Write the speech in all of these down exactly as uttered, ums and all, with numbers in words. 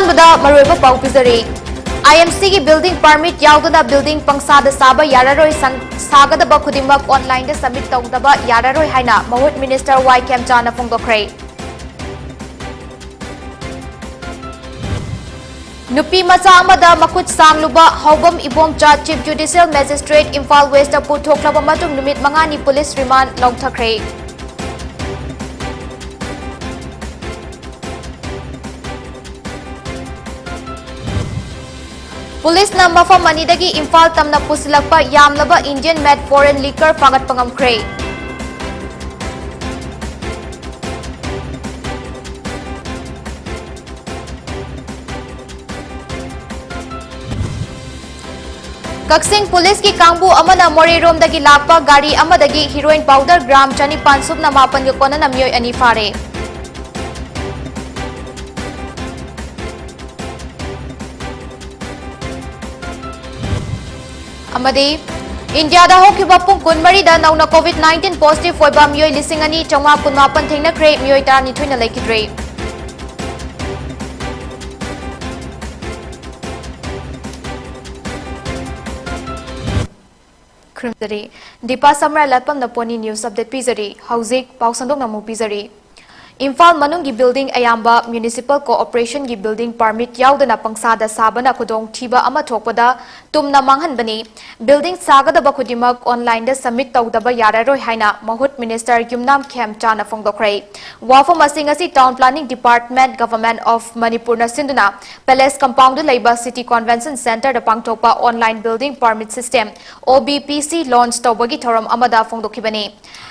ꯑꯍꯥꯟꯕꯗ ꯃꯔꯨꯑꯣꯏꯕ ꯄꯥꯎ ꯄꯤꯖꯔꯤ꯫ IMCꯒꯤ building permit ꯌꯥꯎꯗꯅ building ꯄꯪꯁꯥꯗ ꯁꯥꯕ ꯌꯥꯔꯔꯣꯏ, ꯁꯪ-, ꯁꯥꯒꯗꯕ ꯈꯨꯗꯤꯡꯃꯛ onlineꯗ submit ꯇꯧꯗꯕ ꯌꯥꯔꯔꯣꯏ ꯍꯥꯏꯅ ꯃꯍꯨꯠ Minister ꯋꯥꯏ ꯈꯦꯝꯆꯥꯅ ꯐꯣꯡꯗꯣꯛꯈ꯭ꯔꯦ꯫ ꯅꯨꯄꯤ ꯃꯆꯥ ꯑꯃꯗ ꯃꯈꯨꯠ ꯁꯥꯡꯂꯨꯕ ꯍꯥꯎꯕꯝ Ibomcha Chief Judicial Magistrate Imphal Westꯇ ꯄꯨꯊꯣꯛꯂꯕ ꯃꯇꯨꯡ ꯅꯨꯃꯤꯠ ꯃꯉꯥꯅꯤ police remand ꯂꯧꯊꯈ꯭ꯔꯦ꯫ Policeꯅ ꯃꯐꯝ ꯑꯅꯤꯗꯒꯤ ꯏꯝꯐꯥꯜ ꯇꯝꯅ ꯄꯨꯁꯤꯜꯂꯛꯄ ꯌꯥꯝꯂꯕ Indian made foreign liquor ꯐꯥꯒꯠꯄ ꯉꯝꯈ꯭ꯔꯦ꯫ ꯀꯛꯆꯤꯡ policeꯀꯤ ꯀꯥꯡꯕꯨ ꯑꯃꯅ ꯃꯣꯔꯦꯔꯣꯝꯗꯒꯤ ꯂꯥꯛꯄ ꯒꯥꯔꯤ ꯑꯃꯗꯒꯤ heroin powder gram ꯆꯅꯤꯄꯥꯟ ꯁꯨꯞꯅ ꯃꯥꯄꯟꯒ ꯀꯣꯟꯅꯅ ꯃꯤꯑꯣꯏ ꯑꯅꯤ ꯐꯥꯔꯦ꯫ ꯑꯃꯗꯤ ꯏꯟꯗꯤꯌꯥꯗ ꯍꯧꯈꯤꯕ ꯄꯨꯡ ꯀꯨꯟꯃꯔꯤꯗ ꯅꯧꯅ COVID nineteen positive ꯑꯣꯏꯕ ꯃꯤꯑꯣꯏ ꯂꯤꯁꯤꯡ ꯑꯅꯤ ꯆꯥꯝꯃꯉꯥ ꯀꯨꯟꯃꯥꯄꯟ ꯊꯦꯡꯅꯈ꯭ꯔꯦ, ꯃꯤꯑꯣꯏ ꯇꯔꯥꯅꯤꯊꯣꯏꯅ ꯂꯩꯈꯤꯗ꯭ꯔꯦ꯫ ꯈꯨꯔꯨꯝꯖꯔꯤ꯫ ꯗꯤꯄꯥ ꯁꯝꯔꯥ ꯂꯥꯠꯄꯝꯅ ꯄꯣꯅꯤ news update ꯄꯤꯖꯔꯤ꯫ ꯍꯧꯖꯤꯛ ꯄꯥꯎ ꯁꯟꯗꯣꯛꯅ ꯑꯃꯨꯛ ꯄꯤꯖꯔꯤ꯫ ꯏꯝꯐꯥꯜ ꯃꯅꯨꯡꯒꯤ building ꯑꯌꯥꯝꯕ municipal corporationꯒꯤ building permit ꯌꯥꯎꯗꯅ ꯄꯪꯁꯥꯗ ꯁꯥꯕꯅ ꯈꯨꯗꯣꯡꯊꯤꯕ ꯑꯃ ꯊꯣꯛꯄꯗ ꯇꯨꯝꯅ ꯃꯥꯡꯍꯟꯕꯅꯤ꯫ Building ꯁꯥꯒꯗꯕ ꯈꯨꯗꯤꯡꯃꯛ onlineꯗ submit ꯇꯧꯗꯕ ꯌꯥꯔꯔꯣꯏ ꯍꯥꯏꯅ ꯃꯍꯨꯠ Minister ꯌꯨꯝꯅꯥꯝ ꯈꯦꯝꯆꯥꯅ ꯐꯣꯡꯗꯣꯛꯈ꯭ꯔꯦ꯫ ꯋꯥꯐꯝ ꯑꯁꯤ ꯉꯁꯤ Town Planning Department, Government of Manipurꯅ ꯁꯤꯟꯗꯨꯅ Palace Compoundꯗ ꯂꯩꯕ City Convention Centreꯗ ꯄꯥꯡꯊꯣꯛꯄ online building permit system, OBPC, launch ꯇꯧꯕꯒꯤ ꯊꯧꯔꯝ ꯑꯃꯗ ꯐꯣꯡꯗꯣꯛꯈꯤꯕꯅꯤ꯫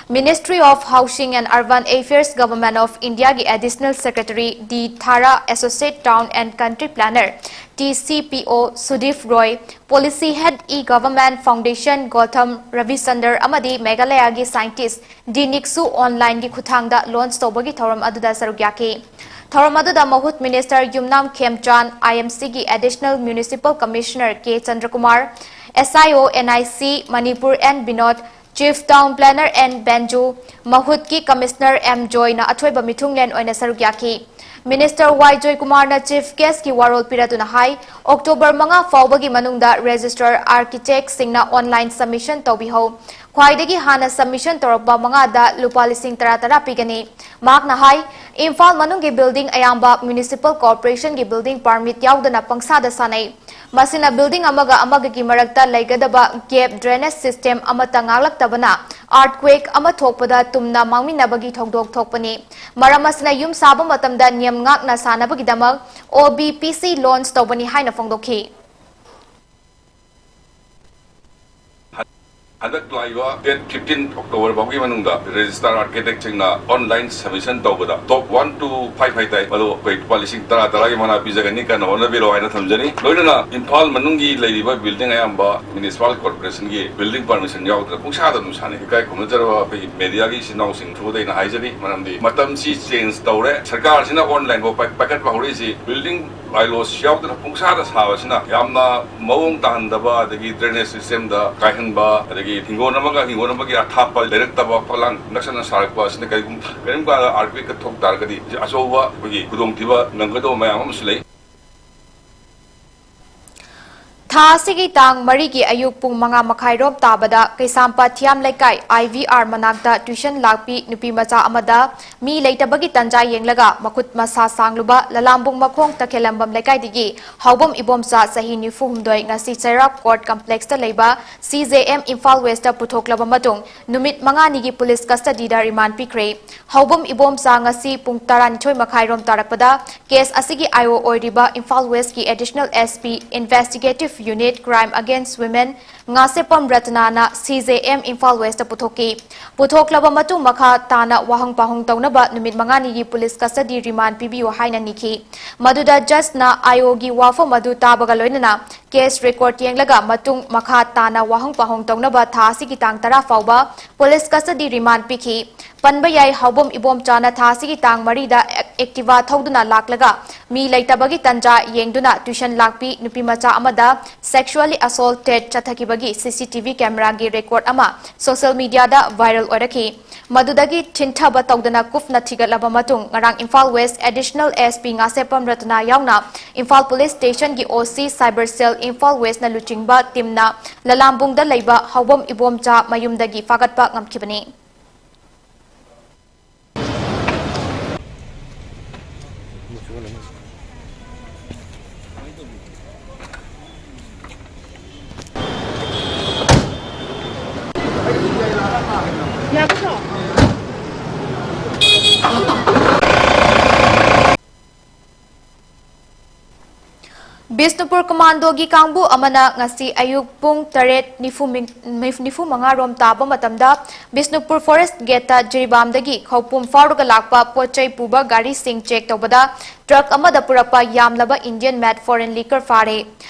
Ministry of Housing and Urban Affairs, Government of Indiaꯒꯤ Additional Secretary D ꯊꯥꯔꯥ, Associate Town and Country Planner, TCPO, ꯁꯨꯗꯤꯞ Roy, Policy Head, E-Government Foundation, ꯒꯣꯊꯝ ꯔꯕꯤꯆꯟꯗ꯭ꯔ ꯑꯃꯗꯤ ꯃꯦꯘꯥꯂꯌꯥꯒꯤ scientist ꯗꯤ ꯅꯤꯛꯁꯨ onlineꯒꯤ ꯈꯨꯠꯊꯥꯡꯗ launch ꯇꯧꯕꯒꯤ ꯊꯧꯔꯝ ꯑꯗꯨꯗ ꯁꯔꯨꯛ ꯌꯥꯈꯤ꯫ ꯊꯧꯔꯝ ꯑꯗꯨꯗ ꯃꯍꯨꯠ Minister ꯌꯨꯝꯅꯥꯝ ꯈꯦꯝꯆꯥꯟ, IMCꯒꯤ Additional Municipal Commissioner K Chandrakumar, SIO NIC Manipur N Binod, Chief Town Planner N Benju, ꯃꯍꯨꯠꯀꯤ Commissioner M ꯖꯣꯏꯅ ꯑꯊꯣꯏꯕ ꯃꯤꯊꯨꯡꯂꯦꯟ ꯑꯣꯏꯅ ꯁꯔꯨꯛ ꯌꯥꯈꯤ꯫ Minister ꯋꯥꯏ ꯖꯣꯏꯀꯨꯃꯥꯔꯅ Chief Guestꯀꯤ ꯋꯥꯔꯣꯜ ꯄꯤꯔꯗꯨꯅ ꯍꯥꯏ, October ꯃꯉꯥ ꯐꯥꯎꯕꯒꯤ ꯃꯅꯨꯡꯗ Register Architectꯁꯤꯡꯅ online submission ꯇꯧꯕꯤꯍꯧ꯫ ꯈ꯭ꯋꯥꯏꯗꯒꯤ ꯍꯥꯟꯅ submission ꯇꯧꯔꯛꯄ ꯃꯉꯥꯗ ꯂꯨꯄꯥ ꯂꯤꯁꯤꯡ ꯇꯔꯥ ꯇꯔꯥ ꯄꯤꯒꯅꯤ꯫ ꯃꯍꯥꯛꯅ ꯍꯥꯏ, ꯏꯝꯐꯥꯜ ꯃꯅꯨꯡꯒꯤ building ꯑꯌꯥꯝꯕ Municipal Corporationꯒꯤ building permit ꯌꯥꯎꯗꯅ ꯄꯪꯁꯥꯗ ꯁꯥꯅꯩ꯫ ꯃꯁꯤꯅ building ꯑꯃꯒ ꯑꯃꯒꯒꯤ ꯃꯔꯛꯇ ꯂꯩꯒꯗꯕ gap drainage system ꯑꯃꯠꯇ ꯉꯥꯛꯂꯛꯇꯕꯅ earthquake ꯑꯃ ꯊꯣꯛꯄꯗ ꯇꯨꯝꯅ ꯃꯥꯡꯃꯤꯟꯅꯕꯒꯤ ꯊꯧꯗꯣꯛ ꯊꯣꯛꯄꯅꯤ꯫ ꯃꯔꯝ ꯑꯁꯤꯅ ꯌꯨꯝ ꯁꯥꯕ ꯃꯇꯝꯗ ꯅꯤꯌꯝ ꯉꯥꯛꯅ ꯁꯥꯅꯕꯒꯤꯗꯃꯛ O B P C launch ꯇꯧꯕꯅꯤ ꯍꯥꯏꯅ ꯐꯣꯡꯗꯣꯛꯈꯤ꯫ ꯍꯟꯗꯛ ꯂꯥꯛꯏꯕ date fifteen October ꯐꯥꯎꯒꯤ ꯃꯅꯨꯡꯗ Register Architectꯁꯤꯡꯅ online submission ꯇꯧꯕꯗ top one to five ꯍꯥꯏꯇꯥꯏ, ꯃꯗꯨ ꯑꯩꯈꯣꯏ ꯂꯨꯄꯥ ꯂꯤꯁꯤꯡ ꯇꯔꯥ ꯇꯔꯥꯒꯤ ꯃꯅꯥ ꯄꯤꯖꯒꯅꯤ, ꯀꯟꯅ ꯍꯣꯠꯅꯕꯤꯔꯣ ꯍꯥꯏꯅ ꯊꯝꯖꯔꯤ꯫ ꯂꯣꯏꯅꯅ ꯏꯝꯐꯥꯜ ꯃꯅꯨꯡꯒꯤ ꯂꯩꯔꯤꯕ building ꯑꯌꯥꯝꯕ Municipal Corporationꯒꯤ building permission ꯌꯥꯎꯗꯅ ꯄꯨꯡꯁꯥꯗ ꯑꯗꯨꯝ ꯁꯥꯅꯩ꯫ ꯏꯀꯥꯏ ꯈꯨꯝꯅꯖꯔꯕ ꯑꯩꯈꯣꯏꯒꯤ mediaꯒꯤ ꯏꯆꯤꯟ ꯏꯅꯥꯎꯁꯤꯡ throughꯗ ꯑꯩꯅ ꯍꯥꯏꯖꯔꯤ, ꯃꯔꯝꯗꯤ ꯃꯇꯝꯁꯤ change ꯇꯧꯔꯦ, ꯁꯔꯀꯥꯔꯁꯤꯅ onlineꯐꯥꯎ ꯄꯥꯏ-, ꯄꯥꯏꯈꯠꯄ ꯍꯧꯔꯛꯏꯁꯤ building bylaws ꯌꯥꯎꯗꯅ ꯄꯨꯡꯁꯥꯗ ꯁꯥꯕꯁꯤꯅ ꯌꯥꯝꯅ ꯃꯑꯣꯡ ꯇꯥꯍꯟꯗꯕ, ꯑꯗꯒꯤ drainage systemꯗ ꯀꯥꯏꯍꯟꯕ, ꯑꯗꯒꯤ ꯍꯤꯡꯒꯣꯜ ꯑꯃꯒ ꯍꯤꯡꯒꯣꯜ ꯑꯃꯒꯤ ꯑꯊꯥꯞꯄ ꯂꯩꯔꯛꯇꯕ ꯐꯛꯂꯥꯡ ꯅꯛꯁꯟꯅ ꯁꯥꯔꯛꯄ ꯑꯁꯤꯅ ꯀꯔꯤꯒꯨꯝ-, ꯀꯔꯤꯒꯨꯝꯕ ꯀꯥꯟꯗ earthquakeꯀ ꯊꯣꯛ ꯇꯥꯔꯒꯗꯤ ꯑꯆꯧꯕ ꯑꯩꯈꯣꯏꯒꯤ ꯈꯨꯗꯣꯡꯊꯤꯕ ꯅꯪꯒꯗꯧꯕ ꯃꯌꯥꯝ ꯑꯃꯁꯨ ꯂꯩ꯫ ꯊꯥ ꯑꯁꯤꯒꯤ ꯇꯥꯡ ꯃꯔꯤꯒꯤ ꯑꯌꯨꯛ ꯄꯨꯡ ꯃꯉꯥ ꯃꯈꯥꯏꯔꯣꯝ ꯇꯥꯕꯗ ꯀꯩꯁꯥꯝꯄꯥꯠ ꯊꯤꯌꯥꯝ ꯂꯩꯀꯥꯏ I V R ꯃꯅꯥꯛꯇ tuition ꯂꯥꯛꯄꯤ ꯅꯨꯄꯤ ꯃꯆꯥ ꯑꯃꯗ ꯃꯤ ꯂꯩꯇꯕꯒꯤ ꯇꯟꯖꯥ ꯌꯦꯡꯂꯒ ꯃꯈꯨꯠ ꯃꯁꯥ ꯁꯥꯡꯂꯨꯕ ꯂꯂꯥꯝꯕꯨꯡ ꯃꯈꯣꯡ ꯇꯈꯦꯜꯂꯝꯕꯝ ꯂꯩꯀꯥꯏꯗꯒꯤ ꯍꯥꯎꯕꯝ ꯏꯕꯣꯝꯆꯥ ꯆꯍꯤ ꯅꯤꯐꯨ ꯍꯨꯝꯗꯣꯏ ꯉꯁꯤ ꯆꯩꯔꯥꯛ Court Complexꯇ ꯂꯩꯕ C J M Imphal Westꯇ ꯄꯨꯊꯣꯛꯂꯕ ꯃꯇꯨꯡ ꯅꯨꯃꯤꯠ ꯃꯉꯥꯅꯤꯒꯤ police custodyꯗ remand ꯄꯤꯈ꯭ꯔꯦ꯫ ꯍꯥꯎꯕꯝ ꯏꯕꯣꯝꯆꯥ ꯉꯁꯤ ꯄꯨꯡ ꯇꯔꯥꯅꯤꯊꯣꯏ ꯃꯈꯥꯏꯔꯣꯝ ꯇꯥꯔꯛꯄꯗ case ꯑꯁꯤꯒꯤ I O ꯑꯣꯏꯔꯤꯕ Imphal Westꯀꯤ Additional S P Investigative Unit Crime Against Women Ngasheppam ꯔꯇꯅꯥꯅ C J M Imphal Westꯇ ꯄꯨꯊꯣꯛꯈꯤ꯫ ꯄꯨꯊꯣꯛꯂꯕ ꯃꯇꯨꯡ ꯃꯈꯥ ꯇꯥꯅ ꯋꯥꯍꯪ ꯄꯥꯎꯍꯪ ꯇꯧꯅꯕ ꯅꯨꯃꯤꯠ ꯃꯉꯥꯅꯤꯒꯤ police custody remand ꯄꯤꯕꯤꯌꯨ ꯍꯥꯏꯅ ꯅꯤꯈꯤ꯫ ꯃꯗꯨꯗ judgeꯅ I Oꯒꯤ ꯋꯥꯐꯝ ꯑꯗꯨ ꯇꯥꯕꯒ ꯂꯣꯏꯅꯅ case record ꯌꯦꯡꯂꯒ ꯃꯇꯨꯡ ꯃꯈꯥ ꯇꯥꯅ ꯋꯥꯍꯪ ꯄꯥꯎꯍꯪ ꯇꯧꯅꯕ ꯊꯥ ꯑꯁꯤꯒꯤ ꯇꯥꯡ ꯇꯔꯥ ꯐꯥꯎꯕ police custody remand ꯄꯤꯈꯤ꯫ ꯄꯟꯕ ꯌꯥꯏ꯫ ꯍꯥꯎꯕꯝ ꯏꯕꯣꯝꯆꯥꯅ ꯊꯥ ꯑꯁꯤꯒꯤ ꯇꯥꯡ ꯃꯔꯤꯗ ꯑꯦꯛ-, Activa ꯊꯧꯗꯨꯅ ꯂꯥꯛꯂꯒ ꯃꯤ ꯂꯩꯇꯕꯒꯤ ꯇꯟꯖꯥ ꯌꯦꯡꯗꯨꯅ tuition ꯂꯥꯛꯄꯤ ꯅꯨꯄꯤ ꯃꯆꯥ ꯑꯃꯗ sexually assaulted ꯆꯠꯊꯈꯤꯕꯒꯤ C C T V camera ꯒꯤ record ꯑꯃ social media ꯗ viral ꯑꯣꯏꯔꯛꯈꯤ꯫ ꯃꯗꯨꯗꯒꯤ ꯆꯤꯟꯊꯕ ꯇꯧꯗꯅ ꯀꯨꯞꯅ ꯊꯤꯒꯠꯂꯕ ꯃꯇꯨꯡ, ꯉꯔꯥꯡ Imphal West Additional S P Ngasheppam ꯔꯇꯅꯥ ꯌꯥꯎꯅ ꯏꯝꯐꯥꯜ Police Station ꯒꯤ O C Cyber Cell Imphal West ꯅ ꯂꯨꯆꯤꯡꯕ team ꯅ ꯂꯂꯥꯝꯕꯨꯡꯗ ꯂꯩꯕ ꯍꯥꯎꯕꯝ ꯏꯕꯣꯝꯆꯥ ꯃꯌꯨꯝꯗꯒꯤ ꯐꯥꯒꯠꯄ ꯉꯝꯈꯤꯕꯅꯤ꯫ ꯕꯤꯁꯅꯨꯄꯨꯔ ꯀꯃꯥꯟꯗꯣꯒꯤ ꯀꯥꯡꯕꯨ ꯑꯃꯅ ꯉꯁꯤ ꯑꯌꯨꯛ ꯄꯨꯡ ꯇꯔꯦꯠ ꯅꯤꯐꯨ ꯃꯤꯡ-, ꯅꯤꯐꯨ ꯃꯉꯥ ꯔꯣꯝ ꯇꯥꯕ ꯃꯇꯝꯗ ꯕꯤꯁꯅꯨꯄꯨꯔ Forest Gate ꯇ ꯖꯤꯔꯤꯕꯥꯝꯗꯒꯤ ꯈꯧꯄꯨꯝ ꯐꯥꯎꯔꯒ ꯂꯥꯛꯄ ꯄꯣꯠ ꯆꯩ ꯄꯨꯕ ꯒꯥꯔꯤꯁꯤꯡ check ꯇꯧꯕꯗ truck ꯑꯃꯗ ꯄꯨꯔꯛꯄ ꯌꯥꯝꯂꯕ Indian made foreign liquor ꯐꯥꯔꯦ꯫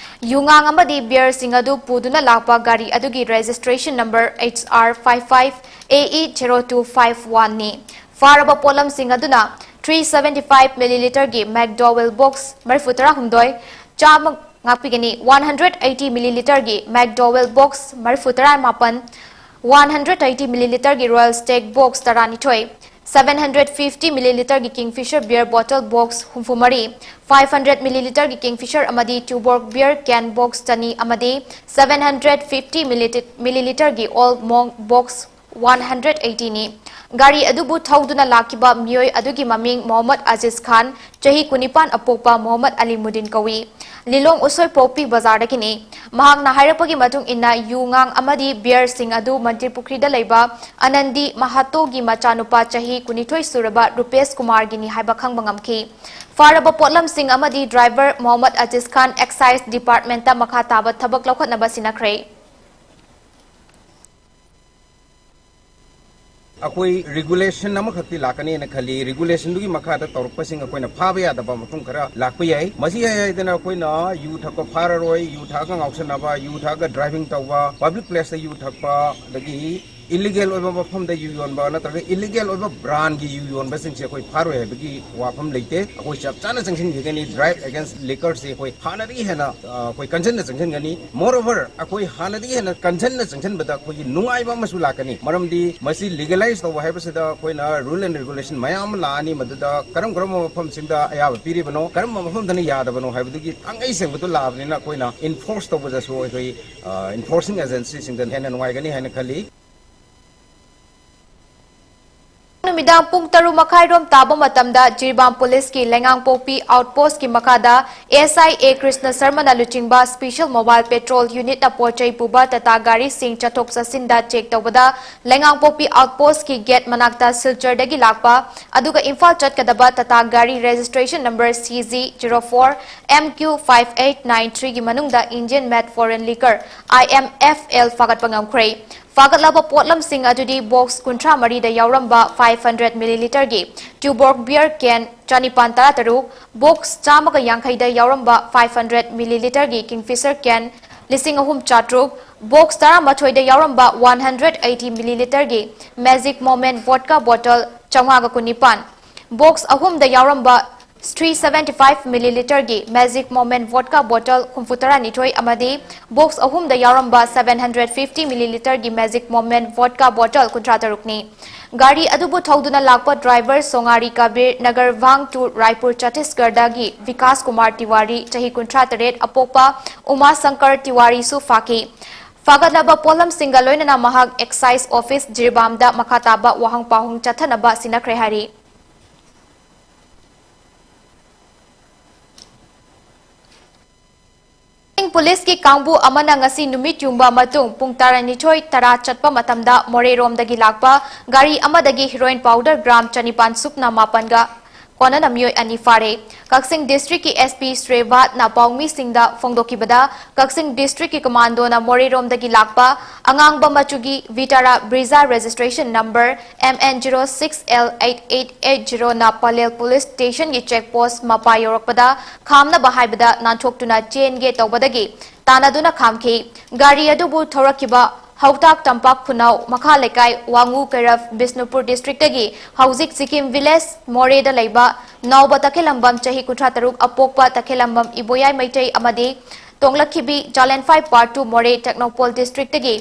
ꯌꯨꯉꯥꯡ ꯑꯃꯗꯤ beer ꯁꯤꯡ ꯑꯗꯨ ꯄꯨꯗꯨꯅ ꯂꯥꯛꯄ ꯒꯥꯔꯤ ꯑꯗꯨꯒꯤ registration number H R five five A E zero two five one ꯅꯤ꯫ ꯐꯥꯔꯕ ꯄꯣꯠꯂꯝꯁꯤꯡ ꯑꯗꯨꯅ three seventy five milliliter ꯒꯤ McDowell box ꯃꯔꯤꯐꯨ ꯇꯔꯥꯍꯨꯝꯗꯣꯏ, ꯆꯥꯝꯃ, ꯉꯥꯛꯄꯤꯒꯅꯤ, one hundred eighty milliliter ꯒꯤ McDowell box ꯃꯔꯤꯐꯨ ꯇꯔꯥꯃꯥꯄꯟ, one hundred eighty milliliter ꯒꯤ Royal Stag box ꯇꯔꯥꯅꯤꯊꯣꯏ, seven hundred fifty milliliter ꯒꯤ Kingfisher beer bottle box ꯍꯨꯝꯐꯨ ꯃꯔꯤ, five hundred milliliter ꯒꯤ Kingfisher ꯑꯃꯗꯤ Tuborg beer can box ꯆꯅꯤ ꯑꯃꯗꯤ seven hundred fifty milliliter ꯒꯤ Old Monk box one hundred eighty ꯅꯤ꯫ ꯒꯥꯔꯤ ꯑꯗꯨꯕꯨ ꯊꯧꯗꯨꯅ ꯂꯥꯛꯈꯤꯕ ꯃꯤꯑꯣꯏ ꯑꯗꯨꯒꯤ ꯃꯃꯤꯡ ꯃꯣꯍꯝꯃꯗ ꯑꯖꯤꯖ ꯈꯥꯟ, ꯆꯍꯤ ꯀꯨꯟꯅꯤꯄꯥꯟ ꯑꯄꯣꯛꯄ ꯃꯣꯍꯝꯃꯗ ꯑꯂꯤꯃꯨꯗꯤꯟ ꯀꯧꯏ꯫ ꯂꯤꯂꯣꯡ ꯎꯁꯣꯏꯄꯣꯛꯄꯤ ꯕꯖꯥꯔꯗꯒꯤꯅꯤ꯫ ꯃꯍꯥꯛꯅ ꯍꯥꯏꯔꯛꯄꯒꯤ ꯃꯇꯨꯡ ꯏꯟꯅ, ꯌꯨ ꯉꯥꯡ ꯑꯃꯗꯤ beer ꯁꯤꯡ ꯑꯗꯨ ꯃꯟꯇ꯭ꯔꯤꯄꯨꯈ꯭ꯔꯤꯗ ꯂꯩꯕ ꯑꯅꯟꯗꯤ ꯃꯍꯥꯇꯣꯒꯤ ꯃꯆꯥꯅꯨꯄꯥ ꯆꯍꯤ ꯀꯨꯟꯅꯤꯊꯣꯏ ꯁꯨꯔꯕ ꯔꯨꯄꯦꯁ ꯀꯨꯃꯥꯔꯒꯤꯅꯤ ꯍꯥꯏꯕ ꯈꯪꯕ ꯉꯝꯈꯤ꯫ ꯐꯥꯔꯕ ꯄꯣꯠꯂꯝꯁꯤꯡ ꯑꯃꯗꯤ driver ꯃꯣꯍꯝꯃꯗ ꯑꯖꯤꯖ ꯈꯥꯟ excise department ꯇ ꯃꯈꯥ ꯇꯥꯕ ꯊꯕꯛ ꯂꯧꯈꯠꯅꯕ ꯁꯤꯟꯅꯈ꯭ꯔꯦ꯫ ꯑꯩꯈꯣꯏ regulation ꯑꯃꯈꯛꯇꯤ ꯂꯥꯛꯀꯅꯦꯅ ꯈꯜꯂꯤ꯫ Regulation ꯗꯨꯒꯤ ꯃꯈꯥꯗ ꯇꯧꯔꯛꯄꯁꯤꯡ ꯑꯩꯈꯣꯏꯅ ꯐꯥꯕ ꯌꯥꯗꯕ ꯃꯐꯝ ꯈꯔ ꯂꯥꯛꯄ ꯌꯥꯏ꯫ ꯃꯁꯤ ꯌꯥꯏ ꯍꯥꯏꯗꯅ ꯑꯩꯈꯣꯏꯅ ꯌꯨ ꯊꯛꯄ ꯐꯥꯔꯔꯣꯏ, ꯌꯨ ꯊꯛꯑꯒ ꯉꯥꯎꯁꯟꯅꯕ, ꯌꯨ ꯊꯛꯑꯒ driving ꯇꯧꯕ, public place ꯇ ꯌꯨ ꯊꯛꯄ, ꯑꯗꯒꯤ ꯏꯂꯤꯒꯦꯜ ꯑꯣꯏꯕ ꯃꯐꯝꯗ ꯌꯨ ꯌꯣꯟꯕ ꯅꯠꯇ꯭ꯔꯒ ꯏꯂꯤꯒꯦꯜ ꯑꯣꯏꯕ ꯕ꯭ꯔꯥꯟꯒꯤ ꯌꯨ ꯌꯣꯟꯕꯁꯤꯡꯁꯦ ꯑꯩꯈꯣꯏ ꯐꯥꯔꯣꯏ ꯍꯥꯏꯕꯒꯤ ꯋꯥꯐꯝ ꯂꯩꯇꯦ꯫ ꯑꯩꯈꯣꯏ ꯆꯞ ꯆꯥꯅ ꯆꯪꯁꯤꯟꯈꯤꯒꯅꯤ꯫ Drive against liquorꯁꯦ ꯑꯩꯈꯣꯏ ꯍꯥꯟꯅꯗꯒꯤ ꯍꯦꯟꯅ, ꯑ, ꯑꯩꯈꯣꯏ ꯀꯟꯖꯟꯅ ꯆꯪꯁꯤꯟꯒꯅꯤ꯫ Moreover, ꯑꯩꯈꯣꯏ ꯍꯥꯟꯅꯗꯒꯤ ꯍꯦꯟꯅ ꯀꯟꯖꯟꯅ ꯆꯪꯁꯤꯟꯕꯗ ꯑꯩꯈꯣꯏꯒꯤ ꯅꯨꯡꯉꯥꯏꯕ ꯑꯃꯁꯨ ꯂꯥꯛꯀꯅꯤ꯫ ꯃꯔꯝꯗꯤ ꯃꯁꯤ legalize ꯇꯧꯕ ꯍꯥꯏꯕꯁꯤꯗ ꯑꯩꯈꯣꯏꯅ rule and regulation ꯃꯌꯥꯝ ꯑꯃ ꯂꯥꯛꯑꯅꯤ꯫ ꯃꯗꯨꯗ ꯀꯔꯝ ꯀꯔꯝꯕ ꯃꯐꯝꯁꯤꯡꯗ ꯑꯌꯥꯕ ꯄꯤꯔꯤꯕꯅꯣ, ꯀꯔꯝꯕ ꯃꯐꯝꯗꯅ ꯌꯥꯗꯕꯅꯣ ꯍꯥꯏꯕꯗꯨꯒꯤ ꯊꯥꯡꯒꯩ ꯁꯦꯡꯕꯗꯨ ꯂꯥꯛꯑꯕꯅꯤꯅ ꯑꯩꯈꯣꯏꯅ enforce ꯇꯧꯕꯗꯁꯨ ꯑꯩꯈꯣꯏ, ꯑ, enforcing agencyꯁꯤꯡꯗ ꯍꯦꯟꯅ ꯅꯨꯡꯉꯥꯏꯒꯅꯤ ꯍꯥꯏꯅ ꯈꯜꯂꯤ꯫ ꯅꯨꯃꯤꯗꯥꯡ ꯄꯨꯡ ꯇꯔꯨꯛ ꯃꯈꯥꯏꯔꯣꯝ ꯇꯥꯕ ꯃꯇꯝꯗ ꯖꯤꯔꯤꯕꯥꯝ ꯄꯨꯂꯤꯁꯀꯤ ꯂꯩꯉꯥꯡꯄꯣꯛꯄꯤ outpostꯀꯤ ꯃꯈꯥꯗ S I A ꯀ꯭ꯔꯤꯁꯅ ꯁꯔꯃꯅ ꯂꯨꯆꯤꯡꯕ special mobile patrol unitꯅ ꯄꯣꯠ ꯆꯩ ꯄꯨꯕ ꯇꯥꯇꯥ ꯒꯥꯔꯤꯁꯤꯡ ꯆꯠꯊꯣꯛ ꯆꯠꯁꯤꯟꯗ check ꯇꯧꯕꯗ ꯂꯩꯉꯥꯡꯄꯣꯛꯄꯤ outpostꯀꯤ gate ꯃꯅꯥꯛꯇ ꯁꯤꯜꯆꯔꯗꯒꯤ ꯂꯥꯛꯄ ꯑꯗꯨꯒ ꯏꯝꯐꯥꯜ ꯆꯠꯀꯗꯕ ꯇꯥꯇꯥ ꯒꯥꯔꯤ registration number C Z zero four M Q five eight nine threeꯒꯤ ꯃꯅꯨꯡꯗ Indian made foreign liquor I M F L ꯐꯥꯒꯠꯄ ꯉꯝꯈ꯭ꯔꯦ꯫ ꯐꯥꯒꯠꯂꯕ ꯄꯣꯠꯂꯝꯁꯤꯡ ꯑꯗꯨꯗꯤ box ꯀꯨꯟꯊ꯭ꯔꯥ ꯃꯔꯤꯗ ꯌꯥꯎꯔꯝꯕ five hundred milliliterꯒꯤ Tuborg beer can ꯆꯅꯤꯄꯥꯟ ꯇꯔꯥꯇꯔꯨꯛ, box ꯆꯥꯝꯃꯒ ꯌꯥꯡꯈꯩꯗ ꯌꯥꯎꯔꯝꯕ five hundred milliliterꯒꯤ Kingfisher can ꯂꯤꯁꯤꯡ ꯑꯍꯨꯝ ꯆꯥꯇ꯭ꯔꯨꯛ, box ꯇꯔꯥꯃꯥꯊꯣꯏꯗ ꯌꯥꯎꯔꯝꯕ one hundred eighty milliliterꯒꯤ Magic Moment vodka bottle ꯆꯥꯝꯃꯉꯥꯒ ꯀꯨꯟꯅꯤꯄꯥꯟ, box ꯑꯍꯨꯝꯗ ꯌꯥꯎꯔꯝꯕ three seventy five milliliterꯒꯤ Magic Moment vodka bottle ꯍꯨꯝꯐꯨ ꯇꯔꯥꯅꯤꯊꯣꯏ ꯑꯃꯗꯤ box ꯑꯍꯨꯝꯗ ꯌꯥꯎꯔꯝꯕ seven hundred fifty milliliterꯒꯤ Magic Moment vodka bottle ꯀꯨꯟꯊ꯭ꯔꯥ ꯇꯔꯨꯛꯅꯤ꯫ ꯒꯥꯔꯤ ꯑꯗꯨꯕꯨ ꯊꯧꯗꯨꯅ ꯂꯥꯛꯄ driver ꯁꯣꯉꯥꯔꯤ ꯀꯕꯤꯔ, ꯅꯒꯔ ꯚꯥꯡ to ꯔꯥꯏꯄꯨꯔ, ꯆꯇꯤꯁꯒꯔꯗꯒꯤ ꯚꯤꯀꯥꯁ ꯀꯨꯃꯥꯔ ꯇꯤꯋꯥꯔꯤ, ꯆꯍꯤ ꯀꯨꯟꯊ꯭ꯔꯥ ꯇꯔꯦꯠ, ꯑꯄꯣꯛꯄ ꯎꯃꯥ ꯁꯪꯀꯔ ꯇꯤꯋꯥꯔꯤꯁꯨ ꯐꯥꯈꯤ꯫ ꯐꯥꯒꯠꯂꯕ ꯄꯣꯠꯂꯝꯁꯤꯡꯒ ꯂꯣꯏꯅꯅ ꯃꯍꯥꯛ excise office ꯖꯤꯔꯤꯕꯥꯝꯗ ꯃꯈꯥ ꯇꯥꯕ ꯋꯥꯍꯪ ꯄꯥꯎꯍꯪ ꯆꯠꯊꯅꯕ ꯁꯤꯟꯅꯈ꯭ꯔꯦ ꯍꯥꯏꯔꯤ꯫ ꯄꯨꯂꯤꯁꯀꯤ ꯀꯥꯡꯕꯨ ꯑꯃꯅ ꯉꯁꯤ ꯅꯨꯃꯤꯠ ꯌꯨꯡꯕ ꯃꯇꯨꯡ ꯄꯨꯡ ꯇꯔꯥꯅꯤꯊꯣꯏ ꯇꯔꯥ ꯆꯠꯄ ꯃꯇꯝꯗ ꯃꯣꯔꯦꯔꯣꯝꯗꯒꯤ ꯂꯥꯛꯄ ꯒꯥꯔꯤ ꯑꯃꯗꯒꯤ heroin powder gram ꯆꯅꯤꯄꯥꯟ ꯁꯨꯞꯅ ꯃꯥꯄꯟꯒ ꯀꯣꯟꯅꯅ ꯃꯤꯑꯣꯏ ꯑꯅꯤ ꯐꯥꯔꯦ꯫ ꯀꯛꯆꯤꯡ districtꯀꯤ S P ꯁ꯭ꯔꯦꯕꯥꯠꯅ ꯄꯥꯎꯃꯤꯁꯤꯡꯗ ꯐꯣꯡꯗꯣꯛꯈꯤꯕꯗ, ꯀꯛꯆꯤꯡ districtꯀꯤ commandoꯅ ꯃꯣꯔꯦꯔꯣꯝꯗꯒꯤ ꯂꯥꯛꯄ ꯑꯉꯥꯡꯕ ꯃꯆꯨꯒꯤ Vitara Brezza registration number M N zero six L eight eight eight zeroꯅ Pallel police stationꯒꯤ check post ꯃꯄꯥ ꯌꯧꯔꯛꯄꯗ ꯈꯥꯝꯅꯕ ꯍꯥꯏꯕꯗ ꯅꯥꯟꯊꯣꯛꯇꯨꯅ ꯆꯦꯟꯒꯦ ꯇꯧꯕꯗꯒꯤ ꯇꯥꯟꯅꯗꯨꯅ ꯈꯥꯝꯈꯤ꯫ ꯒꯥꯔꯤ ꯑꯗꯨꯕꯨ ꯊꯧꯔꯛꯈꯤꯕ ꯍꯧꯇꯥꯛ ꯇꯝꯄꯥꯛ ꯈꯨꯅꯧ ꯃꯈꯥ ꯂꯩꯀꯥꯏ ꯋꯥꯉꯨ ꯀꯩꯔꯞ ꯕꯤꯁꯅꯨꯄꯨꯔ ꯗꯤꯁꯇ꯭ꯔꯤꯛꯇꯒꯤ ꯍꯧꯖꯤꯛ ꯁꯤꯛꯀꯤꯝ ꯚꯤꯂꯦꯖ ꯃꯣꯔꯦꯗ ꯂꯩꯕ ꯅꯥꯎꯕ ꯇꯈꯦꯂꯝꯕꯝ ꯆꯍꯤ ꯀꯨꯟꯊ꯭ꯔꯥ ꯇꯔꯨꯛ ꯑꯄꯣꯛꯄ ꯇꯈꯦꯂꯝꯕꯝ ꯏꯕꯣꯌꯥꯏ ꯃꯩꯇꯩ ꯑꯃꯗꯤ ꯇꯣꯡꯂꯛꯈꯤꯕꯤ ꯖꯥꯂꯦꯟꯐꯥꯏ ꯄꯥꯔꯠ ꯇꯨ ꯃꯣꯔꯦ ꯇꯦꯛꯅꯧꯄꯣꯜ ꯗꯤꯁꯇ꯭ꯔꯤꯛꯇꯒꯤ